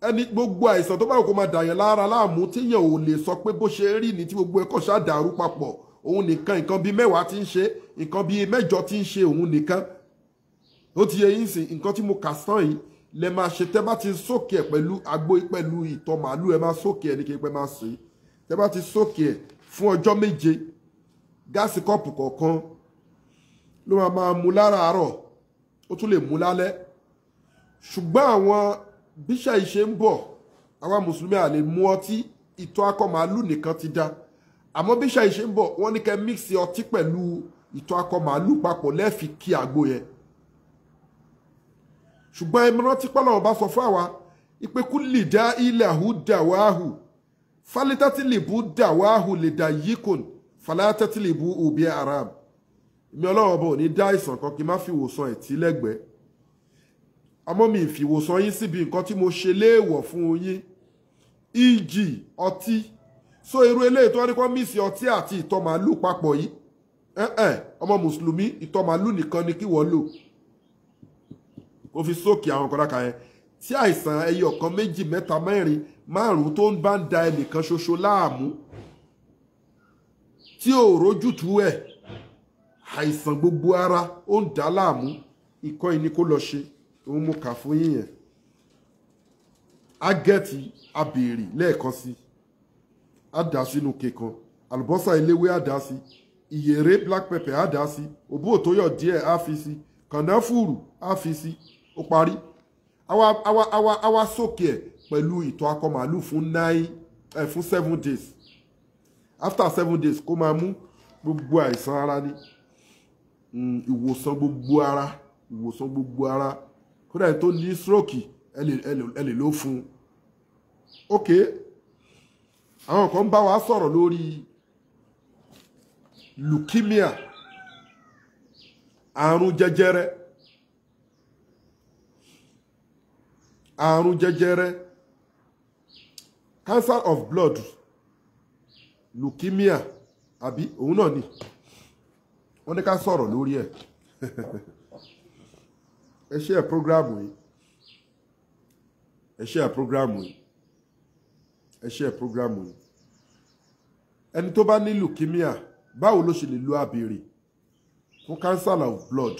ẹni gbogbo àìsàn tó bá wù kó máa dàyàn lára láàmú, tíyàn ò lè sọ pé bó ṣe rí ni, tí gbogbo ẹ̀kọ́ ṣáà dàrú papọ̀, òun nìkan, nǹkan bíi 10 tí ń ṣe, nǹkan bíi 8 tí ń ṣe òun nìkan, ó ti yẹ yín sìn. Nǹkan tí mo kà sán yìí lẹ máa ṣe. Tẹ́ bá ti sókè ẹ̀ pẹ̀lú àgbo, pẹ̀lú ìtọ̀ màálù, ẹ máa sókè ẹ̀ ní kí n pẹ́ máa sè é. Tẹ́ bá ti sókè ẹ̀ fún ọjọ́ 7, gáàsì kọ́ọ̀pù kọ̀ọ̀kan ló máa máa mu láràárọ̀, ó tún lè mu lálẹ́. Ṣùgbọ́n àwọn bíṣà ìṣe ń bọ̀, àwa mùsùlùmí à lè mu ọtí, ìtọ̀ akọ màálù nìkan ti dá. Àmọ́ bíṣà ìṣe ń bọ̀, wọ́n ní kẹ́ mix ọtí pẹ̀lú ìtọ̀ akọ màálù papọ̀ lẹ́ẹ̀fi kí àgbo yẹn. Ṣùgbọ́n ẹ rántí pọ́lọ́run bá sọ fún àwa ìpè kú lè dá ilẹ̀ hu dàwáhù falitátìlìbù dàwáhù lè dà yíkùn falátátìlìbù òbí aram. Èmi Ọlọ́run ọba ò ní dá àìsàn kan kí n má fi ìwòsàn ẹ̀ tí lẹ́gbẹ̀ẹ́. Àmọ́ mi ì fi ìwòsàn yín síbi nǹkan tí mo ṣe léèwọ̀ fún yín, e.g. ọtí. So irú eléyìí tó wọ́n ní kó mix ọtí àti ìtọ̀ màálù papọ̀ yìí, ẹ̀ẹ́n, ọmọ mùsùlùmí, ìtọ̀ màálù nìkan ni kí wọ́n lò kó fi sókè àwọn nǹkan dáka yẹn. Tí àìsàn ẹyọ kan, méjì, mẹ́ta, mẹ́rin, márùn tó ń bá ń da ẹnìkan ṣoṣo láàmú tí ò rójútùú ẹ̀, àìsàn gbogbo ara ó ń dà á láàmú, ikọ́ yìí ni kó lọ ṣe. Òun mo kà fún yín yẹn. Á get abèrè lẹ́ẹ̀kan sí, á dà sínú kekan, àlùbọ́sà eléwé á dà sí, ìyèré black pepper á dà sí, òbú òtóyọ̀ díẹ̀ á fi sí, kànáfùrù á fi sí, ó parí. Àwa sókè ẹ̀ pẹ̀lú ìtọ̀ akọ màálù fún 9 ẹ̀ fún 7 days. After 7 days, kó máa mú. Gbogbo àìsàn ara ni, ìwòsàn gbogbo ara, ìwòsàn gbogbo ara. Kódà ẹni tó ní stroke, ẹ lè ló fún un. Ok, àwọn kan bá wa sọ̀rọ̀ lórí leukemia, àrùn jẹjẹrẹ, àrùn jẹjẹrẹ, cancer of blood, leukemia, àbí òun náà ni wọ́n ní ká sọ̀rọ̀ lórí ẹ̀. Ẹ ṣe ẹ̀ program yìí, ẹ ṣe ẹ̀ program yìí, ẹ ṣe ẹ̀ program yìí. Ẹni tó bá ní leukemia, báwo ló ṣe lè lo abèrè fún cancer of blood?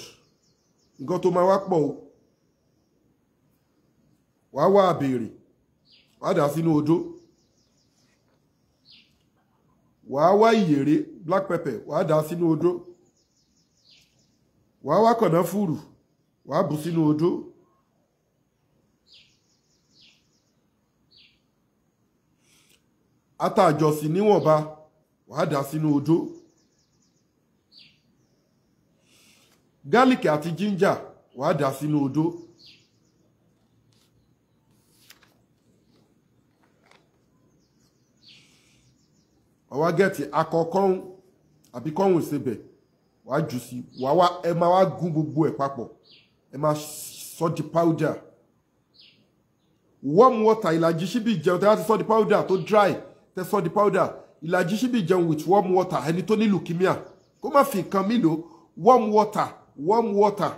Nǹkan tó máa wá pọ̀ o. Wàá wá abèrè, wàá dà sínú odó. Wàá wá ìyèrè black pepper, wàá dà sínú odó. Wàá wá kànáfùrù, wàá bù sínú odó. Ata àjọsìn níwọ̀nba, wàá dà sínú odó. Garlic àti ginger, wàá dà sínú odó. Wàá wá get akọ kọ́hún àbí kọ́hún ìsebẹ̀, wàá jù sí, wàá wá, ẹ máa wá gún gbogbo ẹ̀ papọ̀, ẹ máa sọ di powder. Warm water ìlàjì ṣíbí ìjẹun tẹ́ bá ti sọ di powder tó dry, tẹ́ sọ di powder, ìlàjì ṣíbí ìjẹun with warm water. Ẹni tó ní leukemia kó má fi nǹkan mi lò, warm water, warm water,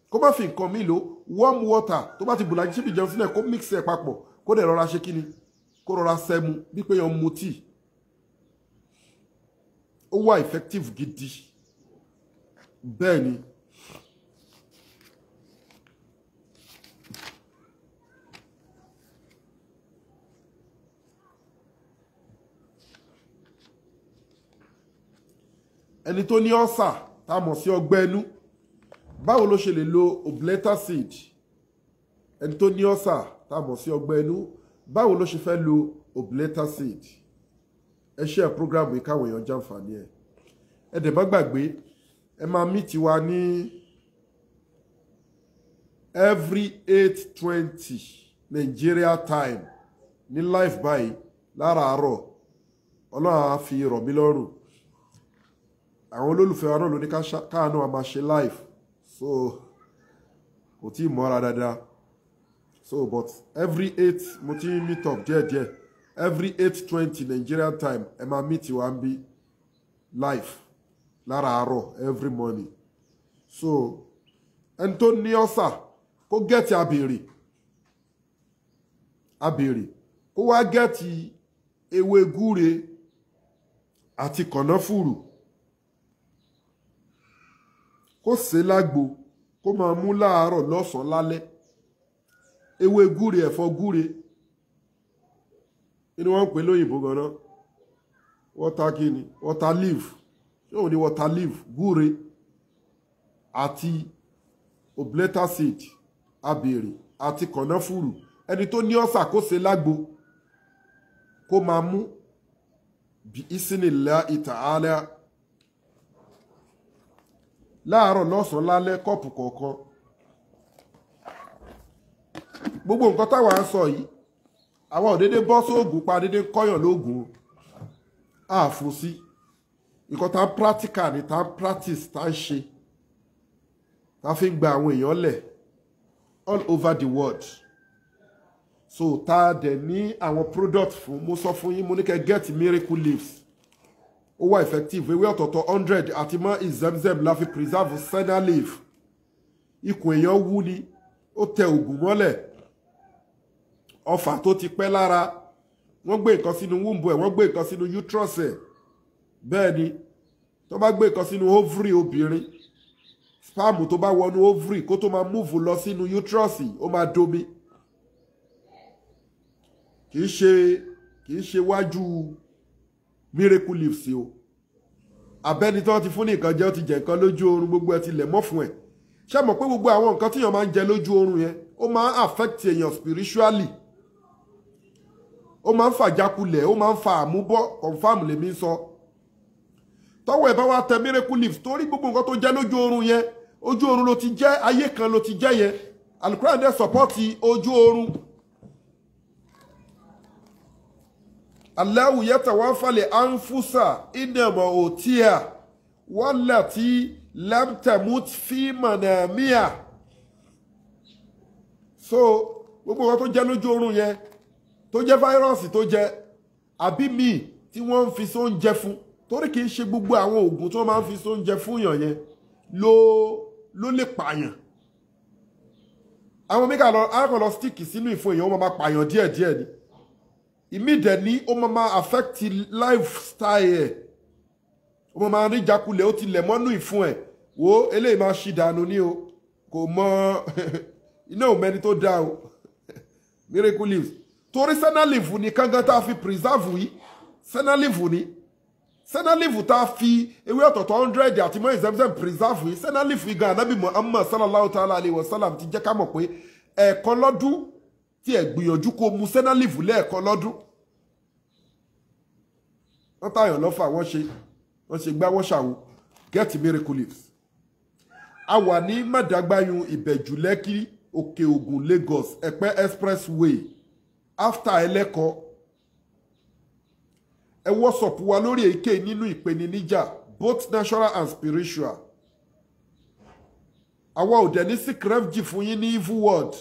kó má fi nǹkan mi lò, warm water. Tó bá ti bù ìlàjì ṣíbí ìjẹun sílẹ̀, kó mix ẹ̀ papọ̀, kó dẹ̀ rọra ṣe kíni, kó rọra sẹ́mu bí pé yan mu tíì. Ó wà effective gidi. Bẹ́ẹ̀ ni. Ẹni tó ní ọ́sà tá a mọ̀ sí ọgbẹ́ inú, báwo ló ṣe lè lo obleta seed? Ẹni tó ní ọ́sà tá a mọ̀ sí ọgbẹ́ inú, báwo ló ṣe fẹ́ lo obleta seed? Ẹ ṣe program yìí káwọn èèyàn jàǹfààní ẹ. Ẹ dẹ̀ má gbàgbé, ẹ máa meet wa ní every 8:20 Nigeria time ní live báyìí láràárọ̀. Ọlọ́run á fi rọ̀ mí lọ́rùn. Àwọn olólùfẹ́ wa náà ló ní káàánú a máa ṣe live, so kò tí ì mọ́ra dáadáa. So but every 8 mo ti ń meet up díẹ̀díẹ̀, every 8:20 Nigerian time ẹ máa meet wa ń bí live láràárọ̀ every morning. So ẹni tó ní ọ́sà kó gẹ̀ẹ́tì abèrè, abèrè kó wá gẹ̀ẹ́tì ewé gúre àti kànáfùrù, kó sè é lágbo, kó máa mú láàárọ̀ lọ́sàn-án lálẹ́. Ewé gúre, ẹ̀fọ́ gúre inú wọn ń pè lóyìnbó ganan, water kini, water leaf, yóò ní water leaf, gúre àti obleta seed, abèrè àti kànáfùrù. Ẹni tó ní ọ̀sà kó sè é lágbo, kó máa mú bí isinillahi ta'ala láàárọ̀ lọ́sàn-án lálẹ́, kọ́ọ̀pù kọ̀ọ̀kan. Gbogbo nǹkan táwa ń sọ yìí, àwa ò dédé bọ́ sóògùn pa dédé kọ́yàn lóògùn àfò sí. Nǹkan tá ń practical ni, tá ń practice, tá ń ṣe, tá fi ń gba àwọn èèyàn lẹ̀ all over the world. So tá a dẹ̀ ní àwọn product fún, mo sọ fún yín, mo ní kẹ́ get miracle leaves, ó wà effective. Ewé ọ̀tọ̀ọ̀tọ̀ 100 àti mọ́ ìzẹ́mzẹ́m la fi preserve senna leaf. Ikùn èèyàn wú ni, ó tẹ ògùn mọ́lẹ̀, ọfà tó ti pẹ́ lára, wọ́n gbé nǹkan sínú womb ẹ̀, wọ́n gbé nǹkan sínú uterus ẹ̀. Bẹ́ẹ̀ ni, tó bá gbé nǹkan sínú ovary obìnrin, sperm tó bá wọnú ovary kó tó máa move lọ sínú uterus, ó máa domi. Kì í ṣe wájú miracle leaves o. Abẹ́ni tí wọ́n ti fún ní nǹkan jẹ́, ó ti jẹ nǹkan lójú oorun, gbogbo ẹ ti lẹ̀ mọ́ fún ẹ̀. Ṣé mọ̀ pé gbogbo àwọn nǹkan tíyàn máa ń jẹ lójú oorun yẹn, ó máa ń affect èèyàn spiritually, ó máa ń fàjákulẹ̀, ó máa ń fa àmúbọ́, confam lèmi ń sọ. Tọ́wọ́ ẹ̀ bá wá tẹ miracle leaves, torí gbogbo nǹkan tó jẹ́ lójú oorun yẹn, ojú oorun ló ti jẹ́, ayé kan ló ti jẹ́ yẹn. Al-Qur'an dẹ̀ support ojú oorun. Allahu yatawaffal anfusa inama otia wallati lam tamut fi manamiha. So gbogbo nǹkan tó jẹ́ lójú oorun yẹn, tó jẹ́ fáírọ́ọ̀sì tó jẹ́ àbí míì tí wọ́n ń fi sóúnjẹ fún, torí kì í ṣe gbogbo àwọn oògùn tí wọ́n máa ń fi sóúnjẹ fún yàn yẹn ló lè pààyàn. Àwọn mí kàn lọ stíìkì sínú ìfun èèyàn, ó máa pààyàn díẹ̀díẹ̀ ni. Ìmí dẹ̀ ní ó máa affect lifestyle ẹ̀, ó máa rí ìjákulẹ̀, ó ti lẹ̀ mọ́nú ìfun ẹ̀. Wo eléyìí máa ṣì dànù ní o, kò mọ iná ò mẹ́ni tó dáa o. Miracle leaves, torí senna leaf ní kángan tá a fi preserve yìí, senna leaf ní, senna leaf tá a fi ewé ọ̀tọ̀ọ̀tọ̀ 100 àti mọ́ ìzẹ́mzẹ́m preserve yìí. Senna leaf yìí gan Ànábì Muhammad sallallahu ta'ala alayhi wa sallam ti jẹ́ ká mọ̀ pé ẹ̀ẹ̀kan lọ́dún tí ẹ̀ gbìyànjú kó mu senna leaf lẹ́ẹ̀kan lọ́dún. Wọ́n tààyàn lọ́fà, wọ́n ṣe gbá, wọ́n ṣàwo. Get miracle leaves. A wà ní Mádàgbáyún, Ìbẹ̀jú Lẹ́kì, Òkè Ògùn, Lagos, Ẹ̀pẹ́ expressway, after Ẹlẹ́kọ. Ẹ WhatsApp wa lórí èké nínú ìpèníjà, both natural and spiritual. Àwa ò dẹ̀ ní seek refuge fún yín ní evil world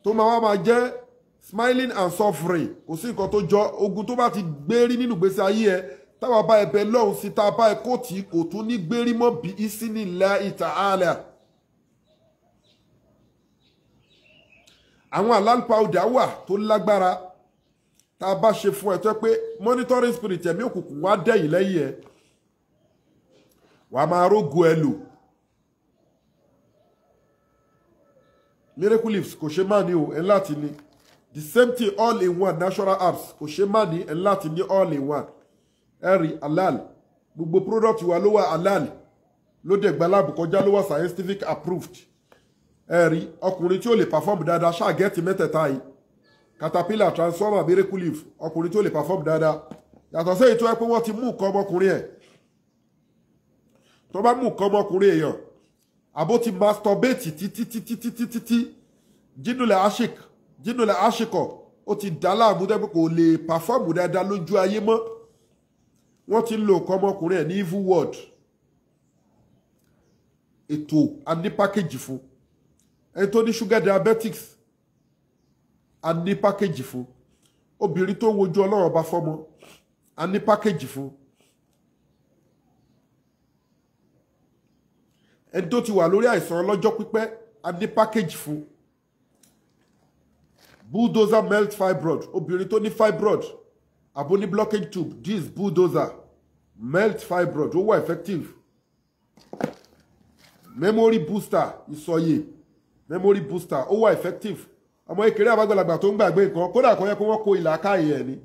tó máa wá máa jẹ́ smiling and suffering. Kò sí nǹkan tó jọ ogun tó bá ti gbérí nínú ìgbésí ayé ẹ, táwa bá ẹbẹ lọ́hùn sí, tá a bá ẹ kóòtì, kò tún ní gbérí mọ́ bí isinillahi ta'ala. Àwọn halal powder wà tó lágbára tá a bá ṣe fún ẹ, tó yẹ pé monitoring spirit ẹ̀mí òkùnkùn wá dẹ̀yìn lẹ́yìn ẹ, wà á máa rógo ẹ lò. Miracle leaves kò ṣe má ní o, ẹ láti ní. The same thing all in one natural apps kò ṣe má ní, ẹ láti ní all in one. Ẹ rí halal, gbogbo product wa ló wà halal, ló dẹ̀ gba láàbù kọjá, ló wà scientific approved. Ẹ rí ọkùnrin tí ó lè perform dáadáa ṣáà gẹ́tì mẹ́tẹ̀ẹ̀ta yìí: caterpillar, transformer, miracle leaf. Ọkùnrin tí ó lè perform dáadáa, yàtọ̀ sí èyí tó yẹ pé wọ́n ti mú nǹkan ọmọkùnrin ẹ̀, tó bá mú nǹkan ọmọkùnrin èèyàn, àbó ti masturbate títí títí títí títí, jínúlẹ̀ ashik, jínúlẹ̀ ashikọ̀, ó ti dá láàmú dẹ́gbẹ́, kò lè perform dáadáa lójú ayé mọ́, wọ́n ti ń lo nǹkan ọmọkùnrin ẹ̀ ní evil world. Ètò a ní package fún ẹni tó ní sugar diabetics, a ní package fún obìnrin tó ń wojú Ọlọ́run ọba fọ́mọ, a ní package fún ẹni tó ti wà lórí àìsàn ọlọ́jọ́ pípẹ́, a ní package fún. Bulldozer melt fibroid, obìnrin tó ní fibroid àbó ní blockage tube, this bulldozer melt fibroid ó wà effective. Memory booster, ìsọyè memory booster ó wà effective. Ọmọ ìkéré àbágbàlagbà tó ń gbàgbé nǹkan, kódà kó yẹ kó wọ́n kó ìlà káyè ẹ̀ ni.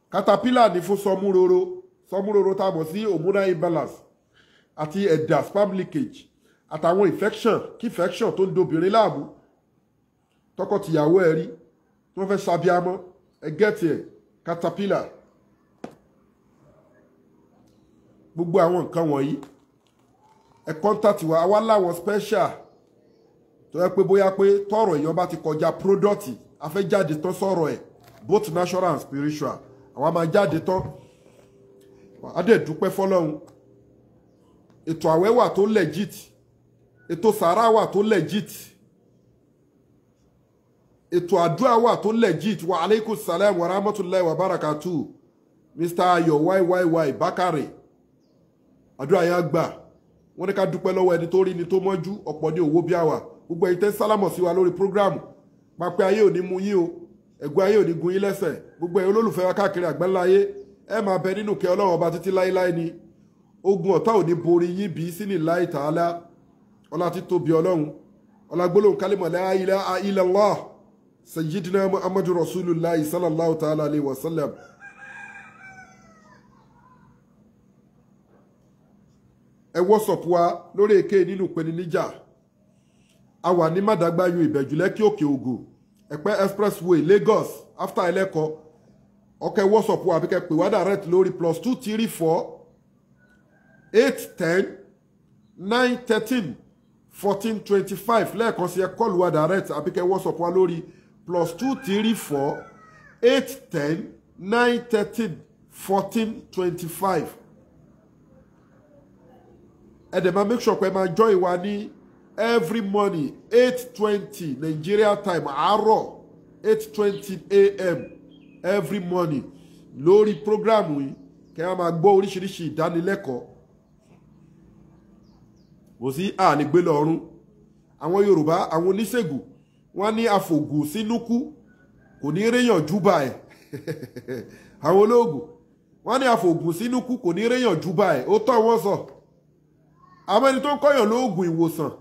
Caterpillar ní fún sọmúroro, sọmúroro tá a mọ̀ sí hormonal imbalance àti ẹ̀dà sperm leakage àtàwọn infection kí infection tó ń dobìnrin láàmú, tọkọ-tìyàwó ẹ̀ rí tí wọ́n fẹ́ ṣàbíamọ́, ẹ gẹ́tì ẹ̀ caterpillar. Gbogbo àwọn nǹkan wọ̀nyí, ẹ contact wa. Àwa láwọn special tó yẹ pé bóyá pé tọrọ èèyàn bá ti kọjá product, a fẹ́ jáde tán sọ̀rọ̀ ẹ̀, both natural and spiritual, àwa máa jáde tán. A dẹ̀ dúpẹ́ fọlọ́run. Ètò àwẹ̀ wà tó legit, ètò sàrà wà tó legit, ètò àdúrà wà tó legit. Wa aleykum salam wa rahmatulahi wa barakatu, Mr. Ayọ̀ YYY Bakare, àdúrà yẹn á gbà. Wọ́n ní ká dúpẹ́ lọ́wọ́ ẹni tó rí ni tó mọ́jú, ọ̀pọ̀ ní owó bí àwà. Gbogbo ẹ̀yin tẹ́ sálámọ̀ sí wa lórí prógráàmù, pápẹ́ ayé ò ní mú yín o, ẹ̀gbọ́n ayé ò ní gun yín lẹ́sẹ̀. Gbogbo ẹ̀yin olólùfẹ́ wa káàkiri àgbáńlá ayé, ẹ máa bẹ nínú kẹ́ Ọlọ́run ọba títí láéláé ni. Ogun ọ̀tá ò ní borí yín bí sínú láì tààlà. Ọlá títóbi Ọlọ́run, ọlá gbólóhùn kálímọ̀ la ilaha illallah sayyidina Muhammadu rasulullah sallallahu ta'ala alayhi wa sallam. Ẹ WhatsApp wa lórí èké nínú ìpèníjà. A wà ní Mádàgbáyò, Ìbẹ̀jú Lẹ́kì, Òkè Ògùn, Ẹ̀pẹ́ Expressway, Lagos, after Ẹlẹ́kọ. Ọkẹ́ WhatsApp wa àbíkẹ́ pè wá direct lórí +234 810 913 1425. Lẹ́ẹ̀kan sí, ẹ call wa direct àbíkẹ́ WhatsApp wa lórí +234 810 913 1425. Ẹ dẹ̀ máa make sure pé ẹ máa join wa ní every morning 8:20 Nigeria time, àárọ̀ 8:20 a.m. every morning lórí program yìí, kẹ́ ẹ máa gbọ́ oríṣiríṣi ìdánilẹ́kọ̀ọ́. Kò sí àlè gbé lọ́rùn. Àwọn Yorùbá, àwọn oníṣègùn, wọ́n ní àfògùn sínú kú kò ní réyàn júbà ẹ̀. Àwọn olóògùn, wọ́n ní àfògùn sínú kú kò ní réyàn júbà ẹ̀. Ó tọ́ wọ́n sọ. Àwọn ẹni tó ń kọ́yàn lóògùn ìwòsàn,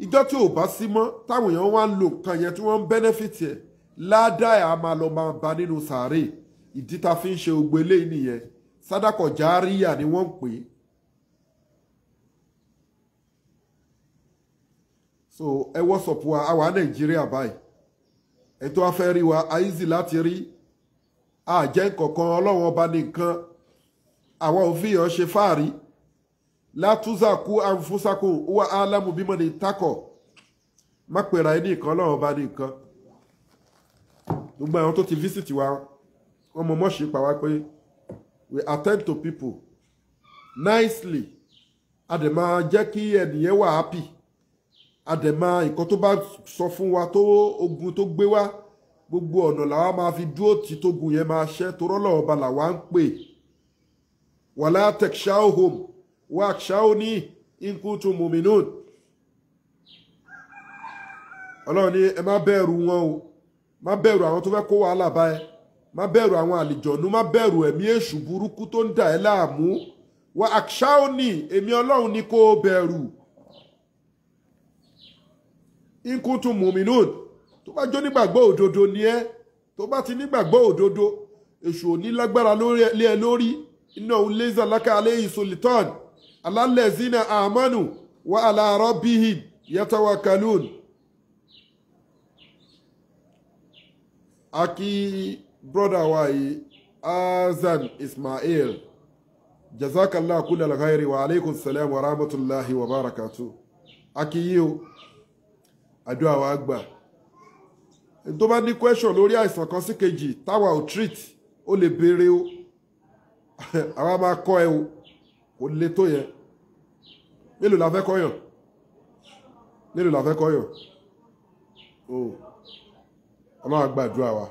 ìjọ tí ò bá sí mọ́, táwọn èèyàn wá ń lo nǹkan yẹn tí wọ́n ń benefit ẹ̀, ládàá ẹ̀ á máa lọ máa ba nínú sàárè. Ìdí ta fi ń ṣe gbogbo eléyìí nìyẹn. Sádàkọ̀ járíyà ni wọ́n ń pè é. So ẹ WhatsApp wa. A wà Nàìjíríà báyìí. Ẹ tó wá fẹ́ rí wa, a easy láti rí. A jẹ́ nǹkankan, Ọlọ́run ọba ní nǹkan. Àwa ò fi hàn ṣe fáàrí. Látúnzàkú ànfúnṣàkó wà álámù bímọ ní takọ, má pèrà ẹ ní nǹkan, Ọlọ́run ọba ní nǹkan. Gbogbo àwọn tó ti visit wa, wọ́n mọ mọ́ṣẹ́ pa wá pé we attend to people nicely. A dẹ̀ máa jẹ́ kí ẹnìyẹn wà happy. A dẹ̀ máa nǹkan tó bá sọ fún wa tó ogun tó gbé wá, gbogbo ọ̀nà làwa máa fi dúró tí tógun yẹn máa ṣẹ́, torọ́ lọ́wọ́ ba làwa ń pè. Wala takshawhum wakhshawni in kuntum mu'minun. Ọlọ́run ní ẹ má bẹ̀rù wọn o, má bẹ̀rù àwọn tó fẹ́ kó wàhálà bá ẹ, má bẹ̀rù àwọn àlìjọ̀nú, má bẹ̀rù ẹ̀mí èṣù burúkú tó ń dà ẹ́ láàmú. Wakhshawni, èmi Ọlọ́run ní kó o bẹ̀rù. In kuntum mu'minun, tó bá jó nígbàgbọ́ òdodo ni ẹ́, tó bá ti nígbàgbọ́ òdodo, èṣù ò ní lágbára lé ẹ lórí. Innahu laysa laka alayhi sultan ala allazina amanu wa ala rabbihim yatawakkalun. Aki brother wa yìí Azan Ismail, jazakallah kullal khairi wa alaikum salam wa rahmatullahi wa barakatuh. Aki yìí o, àdúrà wa gbà. Tó bá ní question lórí àìsàn kan sí kejì táwa ò treat, ó lè béèrè o, àwa máa kọ́ ẹ o, kò le tó yẹn. Mélòó la fẹ́ kọ́yàn? Mélòó la fẹ́ kọ́yàn? O Ọlọ́run á gbàdúrà wa.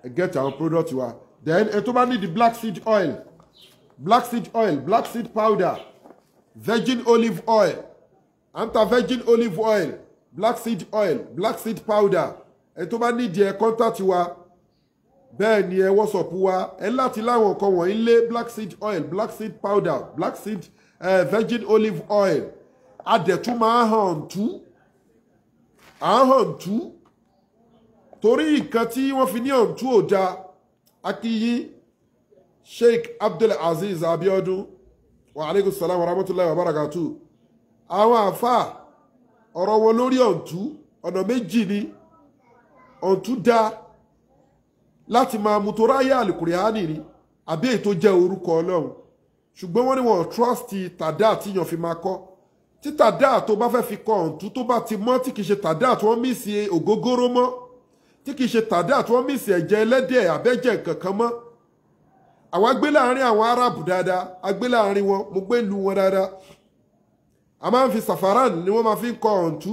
Ẹ get àwọn product wa. Then ẹ tó bá ní the black seed oil, black seed oil, black seed powder, virgin olive oil, à ń ta virgin olive oil, black seed oil, black seed powder. Ẹ tó bá nídìí ẹ contact wa, bẹ́ẹ̀ ni ẹ WhatsApp wa. Ẹ láti láwọn nǹkan wọ̀nyí lé: black seed oil, black seed powder, black seed virgin olive oil. Adẹ̀tún máa hàn tú, à ń hàn tú torí nǹkan tí wọ́n fi ní hàn tú ò dáa. Akiyi Sheikh Abdul Aziz Abiodun, wa aleykum salaam wa rahmatulahi wa barakatuh. Àwọn àáfàá ọ̀rọ̀ wọn lórí ọ̀ǹtú ọ̀nà méjì ni. Ọ̀ǹtú dá láti máa mú tó ráyà àlùkùránì ni àbí èyí tó jẹ́ orúkọ Ọlọ́run, ṣùgbọ́n wọ́n ní wọn trust tàdá àtìyàn fi máa kọ́. Tí tàdá tó bá fẹ́ fi kọ ọ̀ǹtú tó bá ti mọ́, tí kìí ṣe tàdá tí wọ́n mísì ògógóró mọ́, tí kìí ṣe tàdá tí wọ́n mísì ẹ̀jẹ̀ ẹlẹ́dẹ̀ àbẹ́jẹ̀ kankan mọ́. Àwa gbé láàrin àwọn Arábù dáadáa, a gbé láàrin wọn, mo gbé lu wọn dáadáa. A máa ń fi safaran ni wọ́n máa fi ń kọ ọ̀ǹtú,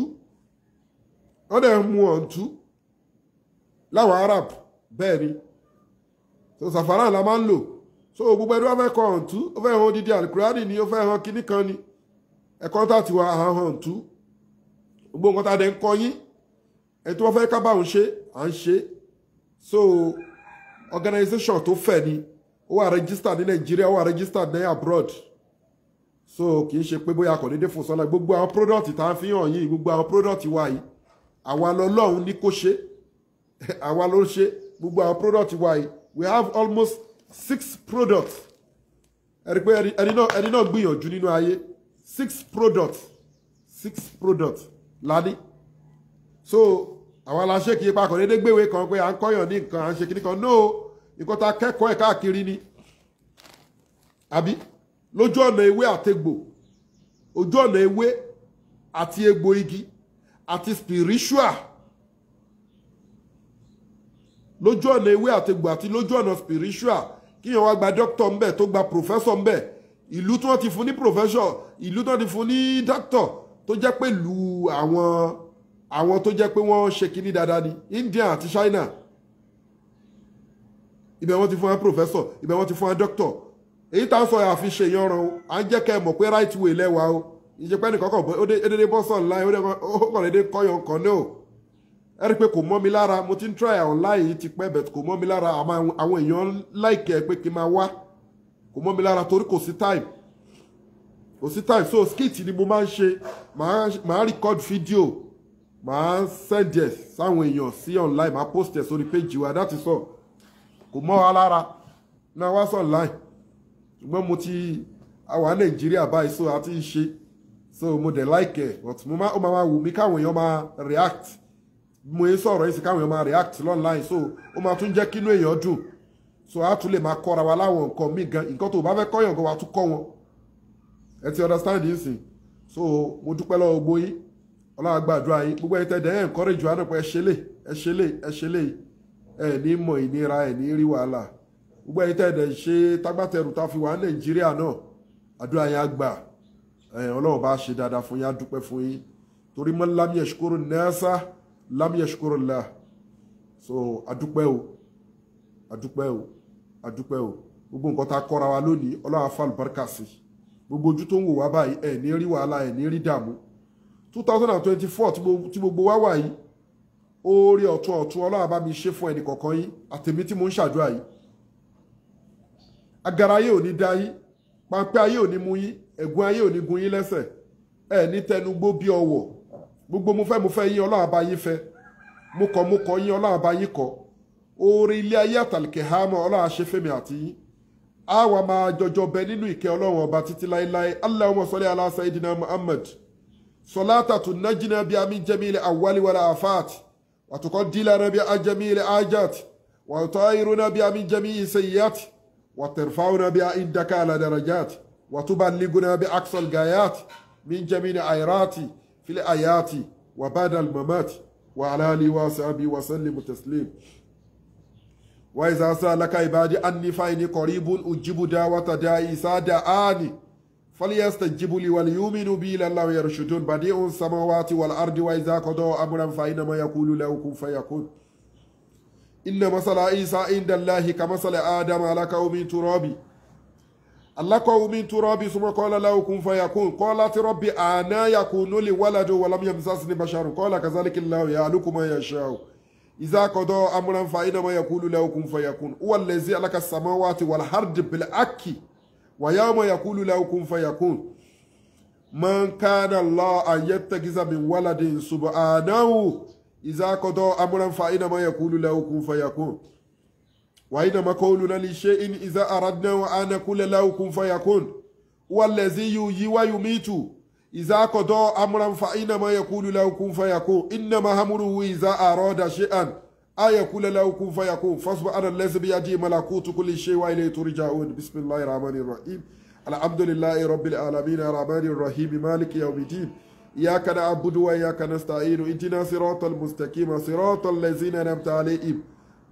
wọ́n dẹ̀ ń mu ọ̀ǹtú láwọn Arab. Bẹ́ẹ̀ ni, so safaran la máa ń lò. So gbogbo ẹni wọ́n fẹ́ kọ ọ̀ǹtú, ó fẹ́ hàn odidi alukurani ni, ó fẹ́ hàn kinní kan ni, ẹ̀kọ́ tá ti wà hàn ọ̀ǹtú. Gbogbo nǹkan tá a dẹ̀ ń kọ yín, ẹni tí wọ́n fẹ́ ká bá òun ṣe, à ń ṣe. So organisation tó fẹ̀ ni, ó wà register ní Nàìjíríà, ó wà register ní abroad. So kì í ṣe pé bóyá kò dédé fò sọ́la. Gbogbo àwọn product tá a fi hàn yìí, gbogbo àwọn product wa yìí, àwa lọ́lọ́run ní kó ṣe, àwa ló ṣe gbogbo àwọn product wa yìí. We have almost 6 products. Ẹ rí pé ẹni náà gbìyànjú nínú ayé. 6 products, 6 products la ní. So àwa la ṣe, kì í pa kò dédé gbéwé kan pé à ń kọ́yàn ní nǹkan, à ń ṣe kíní kan. No, nǹkan tá a kẹ́kọ̀ọ́ ẹ̀ káàkiri ni, àbí lójú ọ̀nà ewé àtegbò, ojú ọ̀nà ewé àti egbò igi àti spiritual, lójú ọ̀nà ewé àtegbò àti lójú ọ̀nà spiritual. Kíyàn wá gba doctor ńbẹ̀, tó gba professor ńbẹ̀, ìlú tí wọ́n ti fún ní professor, ìlú tí wọ́n ti fún ní doctor, tó jẹ́ pé lu àwọn tó jẹ́ pé wọ́n ṣe kíní dáadáa ní India àti China, ibẹ̀ wọ́n ti fún wọn professor, ibẹ̀ wọ́n ti fún wọn doctor. Èyí tá a sọ àfi ṣe yanran o, à ń jẹ́ kẹ́ ẹ mọ̀ pé right way lẹ́wà o. Ìṣe pé nìkan kàn ó dédé bọ́ sọ̀ online, ó kàn dédé kọ́yàn kan náà. Ẹ rí i pé kò mọ́ mi lára, mo ti ń try online yìí ti pẹ́, but kò mọ́ mi lára. Àwọn èèyàn like ẹ pé kí n máa wá, kò mọ́ mi lára torí kò sí time, kò sí time. So skit ni mo máa ń ṣe, màá record video, màá send ẹ̀ sáwọn èèyàn sí online, màá post ẹ̀ sórí page wa. That is all. Kò mọ́ wa lára náà wá sọ online, ṣùgbọ́n mo ti àwa Nàìjíríà báyìí, so a ti ń ṣe. So mo dẹ̀ like ẹ̀, but mo máa ó máa wù mí káwọn èèyàn máa react. Mo ń sọ̀rọ̀ yìí sí káwọn èèyàn máa react online, so ó máa tún jẹ́ kínú èèyàn dùn. So a tún lè máa kọ́ra wa láwọn nǹkan míì gan, nǹkan tó o bá fẹ́ kọ́yàn gan, wa tún kọ́ wọn. Ẹ ti understand yìí sìn. So mo dúpẹ́ lọ́wọ́ gbogbo yín, Ọlọ́run gbàdúrà yín. Gbogbo ẹ̀yin tẹ́ ẹ̀ encourage wa náà pé ẹ ṣe lè, ẹ ṣe lè, ẹ ṣe lè, ẹ ní mọ̀ ìnira, ẹ ní rí wàhálà. Gbogbo ẹ̀yin tẹ́ ẹ̀ ṣe tágbátẹrù tá a fi wà ní Nàìjíríà náà, àdúrà yẹn á gbà. Ọlọ́run bá ṣe dáadáa fún yín, á dúpẹ́ fún yín. Torí man lam yashkuru nasa lam yashkuru Allah. So adúpẹ́ o, adúpẹ́ o, adúpẹ́ o. Gbogbo nǹkan tá a kọ́ra wa lónìí, Ọlọ́run á fa àlùbáríkà sí. Gbogbo ojú tó ń wò wá báyìí, ẹ̀ ní rí wàhálà, ẹ̀ ní rí dààmú. 2024 tí gbogbo wa wà yìí, oore ọ̀tun ọ̀tun Ọlọ́run bá mi ṣe fún ẹnì kọ̀ọ̀kan yín àtèmi tí mo ń ṣàdúrà yìí. Agara ayé ò ní dá yín, pańpẹ́ ayé ò ní mú yín, ẹ̀gún ayé ò ní gun yín lẹ́sẹ̀, ẹ̀ ní tẹnugbó bí ọwọ̀. Gbogbo mo fẹ́ yín, Ọlọ́run bá yín fẹ́. Mo kọ̀ yín, Ọlọ́run bá yín kọ̀. Oore ilé ayé àtàlùkẹ́ hámọ́, Ọlọ́run á ṣe fẹ́mi àti yín. A wà máa jọjọ bẹ nínú ìkẹ́ Ọlọ́run ọba títí láéláé. Allahumma salli ala sayyidina Muhammad. Salata tunajjina biha min jamil awwali wal afat. Wa tuqaddilana biha jamil ajat. Wa tutahhiruna biha min jami'i sayyiat. Wa tarfa'una biha indaka ala darajat. Wa tuballighuna bi aqsal gayat min jami'il khairati fil hayati wa ba'da al mamat. Wa ala alihi wa sahbihi wa sallim taslim. Wa iza sa'alaka ibadi anni fa inni qaribun ujibu da'wata da'i idha da'ani falyastajibu li wal yu'minu bi la'allahum yarshudun. Badi'us samawati wal ardi wa iza qada amran fa innama yaqulu lahu kun fayakun. Inna masala Isa inda Allahi kamasali Adama khalaqahu min turabi khalaqahu min turabi thumma qala lahu kun fayakun. Qalat rabbi anna yakunu li waladun wa lam yamsasni basharun. Qala kadhalika Allahu yakhluqu ma yasha'u. إذا قضى أمرا فإنما يقول له كن فيكون. هو الذي خلق السماوات والأرض بالحق ويوم يقول له كن فيكون. من كان الله أن يتخذ من ولد سبحانه. إذا قضى أمرا فإنما يقول له كن فيكون. وإنما قولنا لشيء إذا أردنا أن نقول له كن فيكون. هو الذي يحيي ويميت. إذا قضى أمرا فإنما يقول له كن فيكون. إنما أمره إذا أراد شيئا أن يقول له كن فيكون. فسبحان الذي بيده ملكوت كل شيء وإليه ترجعون. بسم الله الرحمن الرحيم. الحمد لله رب العالمين الرحمن الرحيم مالك يوم الدين. إياك نعبد وإياك نستعين. اهدنا صراط المستقيم صراط الذين أنعمت عليهم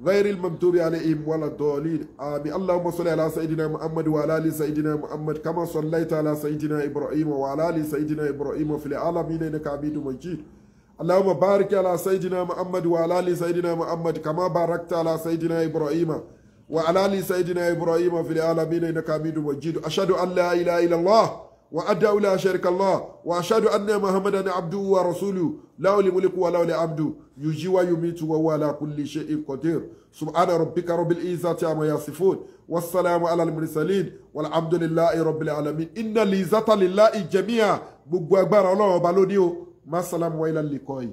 غير المغضوب عليهم ولا الضالين. آمين. اللهم صل على سيدنا محمد وعلى آل سيدنا محمد كما صليت على سيدنا إبراهيم وعلى آل سيدنا إبراهيم في العالمين إنك حميد مجيد. اللهم بارك على سيدنا محمد وعلى آل سيدنا محمد كما باركت على سيدنا إبراهيم وعلى آل سيدنا إبراهيم في العالمين إنك حميد مجيد. أشهد أن لا إله إلا الله وأدعو لا شريك الله وأشهد أن محمدا عبده ورسوله له الملك وله الحمد يحيي ويميت وهو على كل شيء قدير. سبحان ربك رب العزة عما يصفون والسلام على المرسلين والحمد لله رب العالمين. إن العزة لله جميعا. Gbogbo agbára Ọlọ́run ọba ló ní o. Ma salam wa ila liqai.